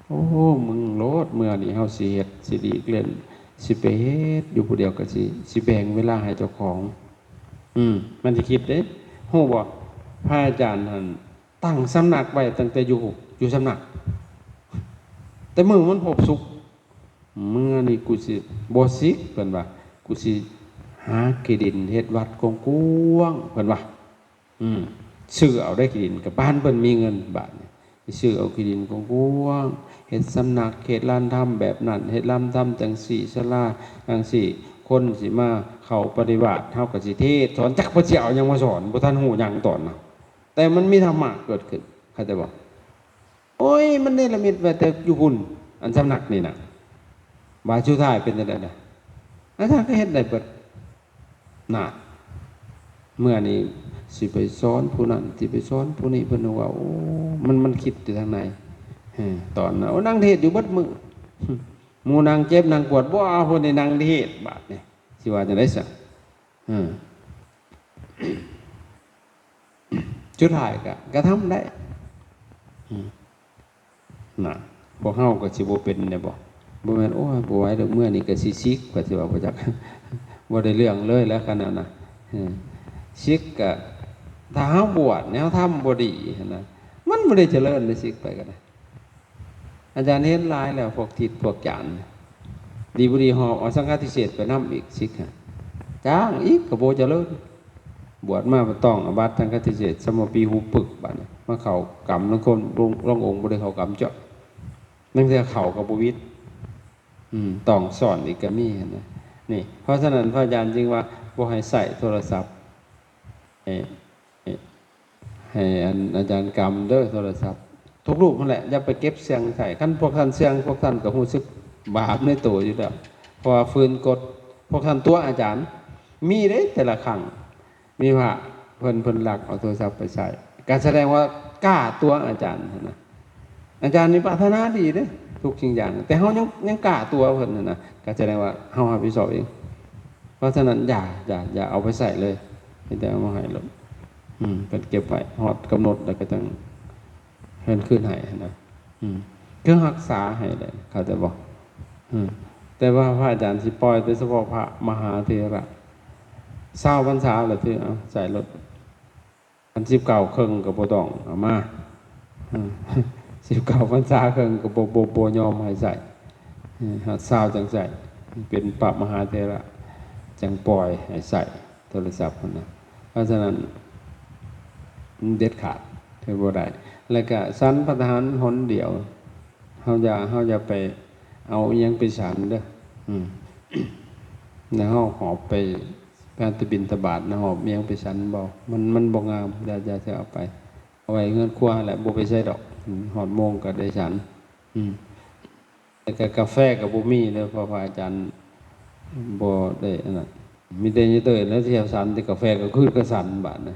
ໂອ້ ມຶງໂລດ ເມື່ອນີ້ເຮົາຊິເຮັດ ຊິຫຼີກເວັ້ນ ຊິໄປເຮັດຢູ່ຜູ້ດຽວ ກະຊິ ຊິແບ່ງເວລາໃຫ້ເຈົ້າຂອງ. ອືມ ມັນຊິຄິດເດ້ ຮູ້ບໍ່? ພະອາຈານຫັ້ນ ຕັ້ງສຳນັກໄວ້ຕັ້ງແຕ່ຢູ່ ຢູ່ສຳນັກ ແຕ່ມື້ມັນພົບສຸກ ເມື່ອນີ້ກູຊິບໍ່ສິກ ເພິ່ນວ່າ ກູຊິຫາທີ່ດິນເຮັດວັດກວ້າງໆ ເພິ່ນວ່າ. ອືມ ຊື້ເອົາໄດ້ທີ່ດິນ ກະປານເພິ່ນມີເງິນບາດນີ້ ຊື້ເອົາທີ່ດິນກວ້າງໆ ເຮັດສຳນັກ ເຮັດລານທຳແບບນັ້ນ ເຮັດລານທຳຈັ່ງຊີ້ ສາລາຈັ່ງຊີ້ ຄົນຊິມາເຂົ້າປະຕິບັດ ເຮົາກະຊິເທດສອນ ຈັກເພິ່ນຊິເອົາຫຍັງມາສອນ ບໍ່ທັນຮູ້ຫຍັງຕອນນັ້ນ. ແຕ່ມັນມີທຳມະເກີດຂຶ້ນ ເຂົ້າໃຈບໍ່? ໂອ້ຍ ມັນເນລະມິດໄວ້ແຕ່ຢູ່ພຸ້ນ ອັນສຳນັກນີ້ນະ ບາດສຸດທ້າຍເປັນຈັ່ງໃດລະ? ອາຈານກະເຮັດໄດ້ເບິດນະ. ເມື່ອນີ້ຊິໄປສອນຜູ້ນັ້ນ ຊິໄປສອນຜູ້ນີ້ ເພິ່ນວ່າ ໂອ້ ມັນ ມັນຄິດຢູ່ທາງໃນ ເອີ ຕອນນັ້ນ ໂອ້ ນັ່ງເທດຢູ່ເບິດມື້ ໝູ່ນັ່ງເຈັບນັ່ງປວດ ບໍ່ເອົາຜູ້ນີ້ນັ່ງເທດ ບາດນີ້ຊິວ່າຈັ່ງໃດຊະ? ເອີ ສຸດທ້າຍກະກະທຳໄດ້ ອືມ ນະ ພວກເຮົາກະຊິບໍ່ເປັນແດ່ບໍ? ບໍ່ແມ່ນ ໂອ້ຍ ບໍ່ໄຫວດອກ ເມື່ອນີ້ກະຊິສິກ ກະຊິວ່າບໍ່ຈັກ ບໍ່ໄດ້ເລື່ອງເລີຍແຫຼະ ຄັນນັ້ນນະ. ເອີ ສິກກະ ຖ້າເຮົາບວດແນວທຳບໍ່ດີຫັ້ນນະ ມັນບໍ່ໄດ້ຈະເລີນເດ້ ສິກໄປກະໄດ້. ອາຈານເຫັນຫຼາຍແລ້ວ ພວກທິດພວກຈານ ດີບໍ່ດີຫອບເອົາສັງຄະຕິເສດໄປນຳອີກ ສິກຫັ້ນ ຈ້າງອີກກະບໍ່ຈະເລີນ. ບວດມາຕ້ອງອາບັດສັງຄະຕິເສດ ສະມະປີຫູປຶກ ບາດນີ້ມາເຂົ້າກຳ ລາງຄົນ ລາງອົງບໍ່ໄດ້ເຂົ້າກຳຈ້ອຍ ລາງເທື່ອເຂົ້າກະບໍ່ຫວິດ ອືມ ຕ້ອງສອນອີກກະມີຫັ້ນນະ. ນີ້ ເພາະສະນັ້ນ ພະອາຈານຈຶ່ງວ່າບໍ່ໃຫ້ໃຊ້ໂທລະສັບ ໃຫ້ ໃຫ້ ໃຫ້ອັນອາຈານກຳເດີໂທລະສັບ ທຸກຮູບຫັ້ນແຫຼະ ຢ່າໄປເກັບເຊື່ອງໃສ່. ຄັນພວກທ່ານເຊື່ອງ ພວກທ່ານກະຮູ້ສຶກບາບໃນໂຕຢູ່ແລ້ວ ເພາະວ່າຝືນກົດ. ພວກທ່ານຕົວະອາຈານ ມີເດ້ ແຕ່ລະຄັ້ງມີພະເພິ່ນ ເພິ່ນລັກເອົາໂທລະສັບໄປໃຊ້ ກະສະແດງວ່າກ້າຕົວະອາຈານຫັ້ນນະ. ອາຈານນີ້ປາດຖະໜາດີເດ້ ທຸກສິ່ງຢ່າງ ແຕ່ເຮົາຍັງ ຍັງກ້າຕົວະເພິ່ນຫັ້ນນະ ກະສະແດງວ່າເຮົາຮັບຜິດຊອບເອງ. ເພາະສະນັ້ນ ຢ່າ ຢ່າ ຢ່າເອົາໄປໃຊ້ເລີຍ ມີແຕ່ເອົາມາໃຫ້ໂລດ. ອືມ ເພິ່ນເກັບໄວ້ ຮອດກຳນົດແລ້ວກະຈັ່ງເພິ່ນຄືນໃຫ້ຫັ້ນນະ. ອືມ ຄືຮັກສາໃຫ້ແຫຼະ ເຂົ້າໃຈບໍ່? ອືມ ແຕ່ວ່າພະອາຈານຊິປ່ອຍແຕ່ສະເພາະພະມະຫາເຖລະ ຊາວພັນສາລະຖື ເອົາໃສ່ໂລດ ຄັນສິບເກົ້າເຄິ່ງກໍບໍ່ຕ້ອງເອົາມາ ອືມ ສິບເກົ້າພັນສາເຄິ່ງກໍບໍ່ ບໍ່ ບໍ່ຍອມໃຫ້ໃຊ້ ອືມ ຮອດຊາວຈັ່ງໃຊ້ ເປັນພະມະຫາເຖລະຈັ່ງປ່ອຍໃຫ້ໃຊ້ ໂທລະສັບຫັ້ນນະ. ເພາະສະນັ້ນ ມັນເດັດຂາດ ຖືບໍ່ໄດ້. ແລ້ວກະສັນພະທະຫານຫົນດຽວ ເຮົາຢ່າ ເຮົາຢ່າໄປເອົາອີ່ຫຍັງໄປສັນເດີ. ອືມ ແລ້ວເຮົາຫອບໄປ ໄປແຕ່ບິນທະບາດນະ ຫອບອີ່ຫຍັງໄປສັນບໍ່? ມັນ ມັນບໍ່ງາມ. ຢ່າ ຢ່າ ຢ່າເອົາໄປ ເອົາໄວ້ເຮືອນຄົວຫັ້ນແຫຼະ ບໍ່ໄປໃສດອກ. ອືມ ຮອດໂມງກໍໄດ້ສັນ. ອືມ ແລ້ວກໍກາແຟກໍບໍ່ມີເດີ ເພາະພະອາຈານບໍ່ໄດ້ອັນນັ້ນ ມີແຕ່ຍາເຕີຍແລ້ວທີ່ເຮັດສັນ ແຕ່ກາແຟກໍຄືກະສັນບາດນະ.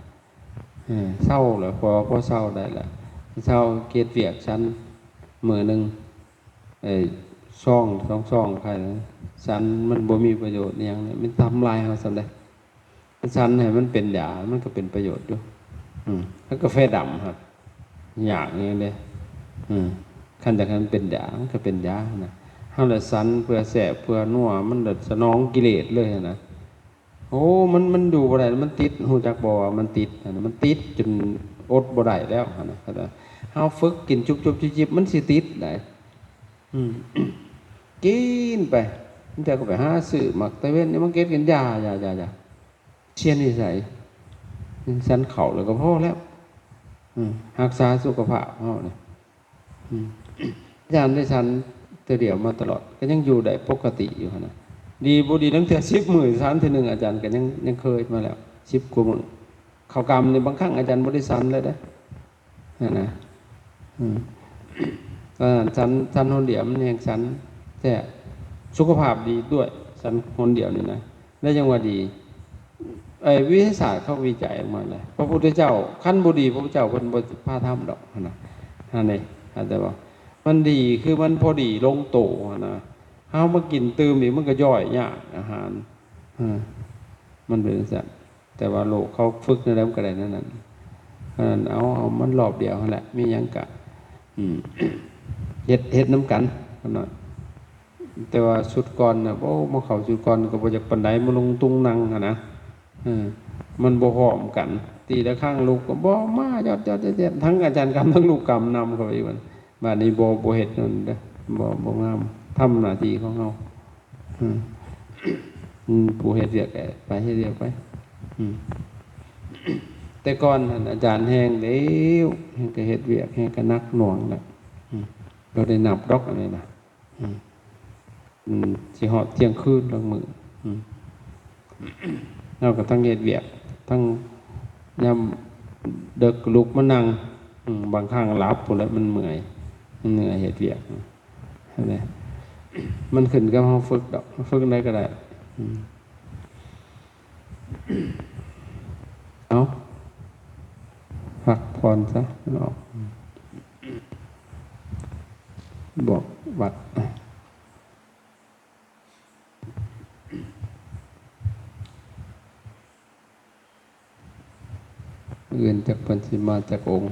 ເອີ ເຊົາແລ້ວ ພໍ ພໍເຊົາໄດ້ລະ ເຊົາເຮັດວຽກສັນມື້ໜຶ່ງ ເອີ ຊອງສອງຊອງ ໄຄ ສັນມັນບໍ່ມີປະໂຫຍດອີ່ຫຍັງເລີຍ ມັນທຳລາຍເຮົາສ່ຳໃດ. ສັນໃຫ້ມັນເປັນຢາ ມັນກໍເປັນປະໂຫຍດຢູ່. ອືມ ແລ້ວກາແຟດຳຫັ້ນ ຍາກແຮງເດ້. ອືມ ຄັນຢາກໃຫ້ມັນເປັນຢາ ມັນກໍເປັນຢານະ. ເຮົາລະສັນເພື່ອແຊບເພື່ອນົວ ມັນລະສະໜອງກິເລດເລີຍຫັ້ນນະ. ໂອ້ ມັນ ມັນຢູ່ບໍ່ໄດ້ ມັນຕິດ. ຮູ້ຈັກບໍ່ວ່າມັນຕິດຫັ້ນນະ? ມັນຕິດຈົນອົດບໍ່ໄດ້ແລ້ວຫັ້ນນະ. ເຮົາຝຶກກິນຈຸບໆຈິບໆ ມັນຊິຕິດໄດ໋. ອືມ ກິນໄປ ບາງເທື່ອກໍໄປຫາຊື້ໝາກຕາເວັນນີ້ມາເກັດກິນ ຢ່າ ຢ່າ ຢ່າ ຢ່າ ເສຍນິໄສ. ສັນເຂົ້າແລ້ວກໍພໍແລ້ວ. ອືມ ຮັກສາສຸຂະພາບເຮົານີ້. ອືມ ອາຈານໄດ້ສັນເທື່ອດຽວມາຕະຫຼອດ ກໍຍັງຢູ່ໄດ້ປົກກະຕິຢູ່ຫັ້ນນະ. ດີບໍ່ດີ ລາງເທື່ອສິບມື້ສັນເທື່ອໜຶ່ງ ອາຈານກໍຍັງ ຍັງເຄີຍມາແລ້ວ ສິບກວ່າມື້. ເຂົ້າກຳນີ້ບາງຄັ້ງອາຈານບໍ່ໄດ້ສັນເລີຍເດ້. ຫັ້ນນະ. ອືມ ເອີ ສັນ ສັນຫົນດຽວມັນແຮງສັນແທ້ ສຸຂະພາບດີດ້ວຍ ສັນຫົນດຽວນີ້ນະ ແລ້ວຍັງວ່າດີ. ໄອ້ວິທະຍາສາດເຂົາວິໄຈອອກມາແລ້ວ ພະພຸດທະເຈົ້າ ຄັນບໍ່ດີ ພະພຸດທະເຈົ້າເພິ່ນບໍ່ພາທຳດອກຫັ້ນນະ. ຫັ້ນເດ້ ເຂົ້າໃຈບໍ່? ມັນດີ ຄືມັນພໍດີລົງໂຕຫັ້ນນະ. ເຮົາມາກິນຕື່ມອີກ ມັນກໍຍ່ອຍຍາກອາຫານ. ເອີ ມັນເປັນຈັ່ງຊັ້ນ. ແຕ່ວ່າໂລກເຂົາຝຶກແນວໃດມັນກໍໄດ້ແນວນັ້ນ. ອັນນັ້ນເອົາ ເອົາມັນຮອບດຽວຫັ້ນແຫຼະ ມີຫຍັງກະ ອືມ ເຮັດ ເຮັດນຳກັນ. ແຕ່ວ່າຊຸດກ່ອນນະ ໂອ້ ມາເຂົ້າຊຸດກ່ອນກໍບໍ່ຢາກປານໃດ ມາລົງຕຸງນັ່ງຫັ້ນນະ. ເອີ ມັນບໍ່ພ້ອມກັນ ຕີລະຄັ້ງລູກກໍບໍ່ມາ ຍອດໆແຍດໆ ທັງອາຈານກຳ ທັງລູກກຳນຳເຂົ້າໄປອີກ. ບາດນີ້ບໍ່ ບໍ່ເຮັດນັ້ນເດີ ບໍ່ ບໍ່ງາມ ທຳໜ້າທີ່ຂອງເຮົາ. ອືມ ອືມ ຜູ້ເຮັດວຽກກໍໄປເຮັດວຽກໄປ. ອືມ ແຕ່ກ່ອນຫັ້ນອາຈານແຮງເດ້ວ ແຮງກໍເຮັດວຽກ ແຮງກໍໜັກໜ່ວງແຫຼະ. ອືມ ບໍ່ໄດ້ນັບດອກອັນນີ້ນະ. ອືມ ອືມ ຊິຮອດທ່ຽງຄືນລາງມື້. ອືມ ເຮົາກໍທັງເຮັດວຽກ ທັງຍາມເດິກລຸກມານັ່ງ. ອືມ ບາງຄັ້ງຫຼັບພຸ້ນແຫຼະ ມັນເມື່ອຍ ມັນເມື່ອຍເຮັດວຽກ. ຫັ້ນແຫຼະ ມັນຂຶ້ນກັບເຮົາຝຶກດອກ ຝຶກໃດກໍໄດ້. ອືມ ເອົາ ພັກຜ່ອນຊະເນາະ ບອກວັດ. ເອີ ຈັກເພິ່ນຊິມາຈັກອົງ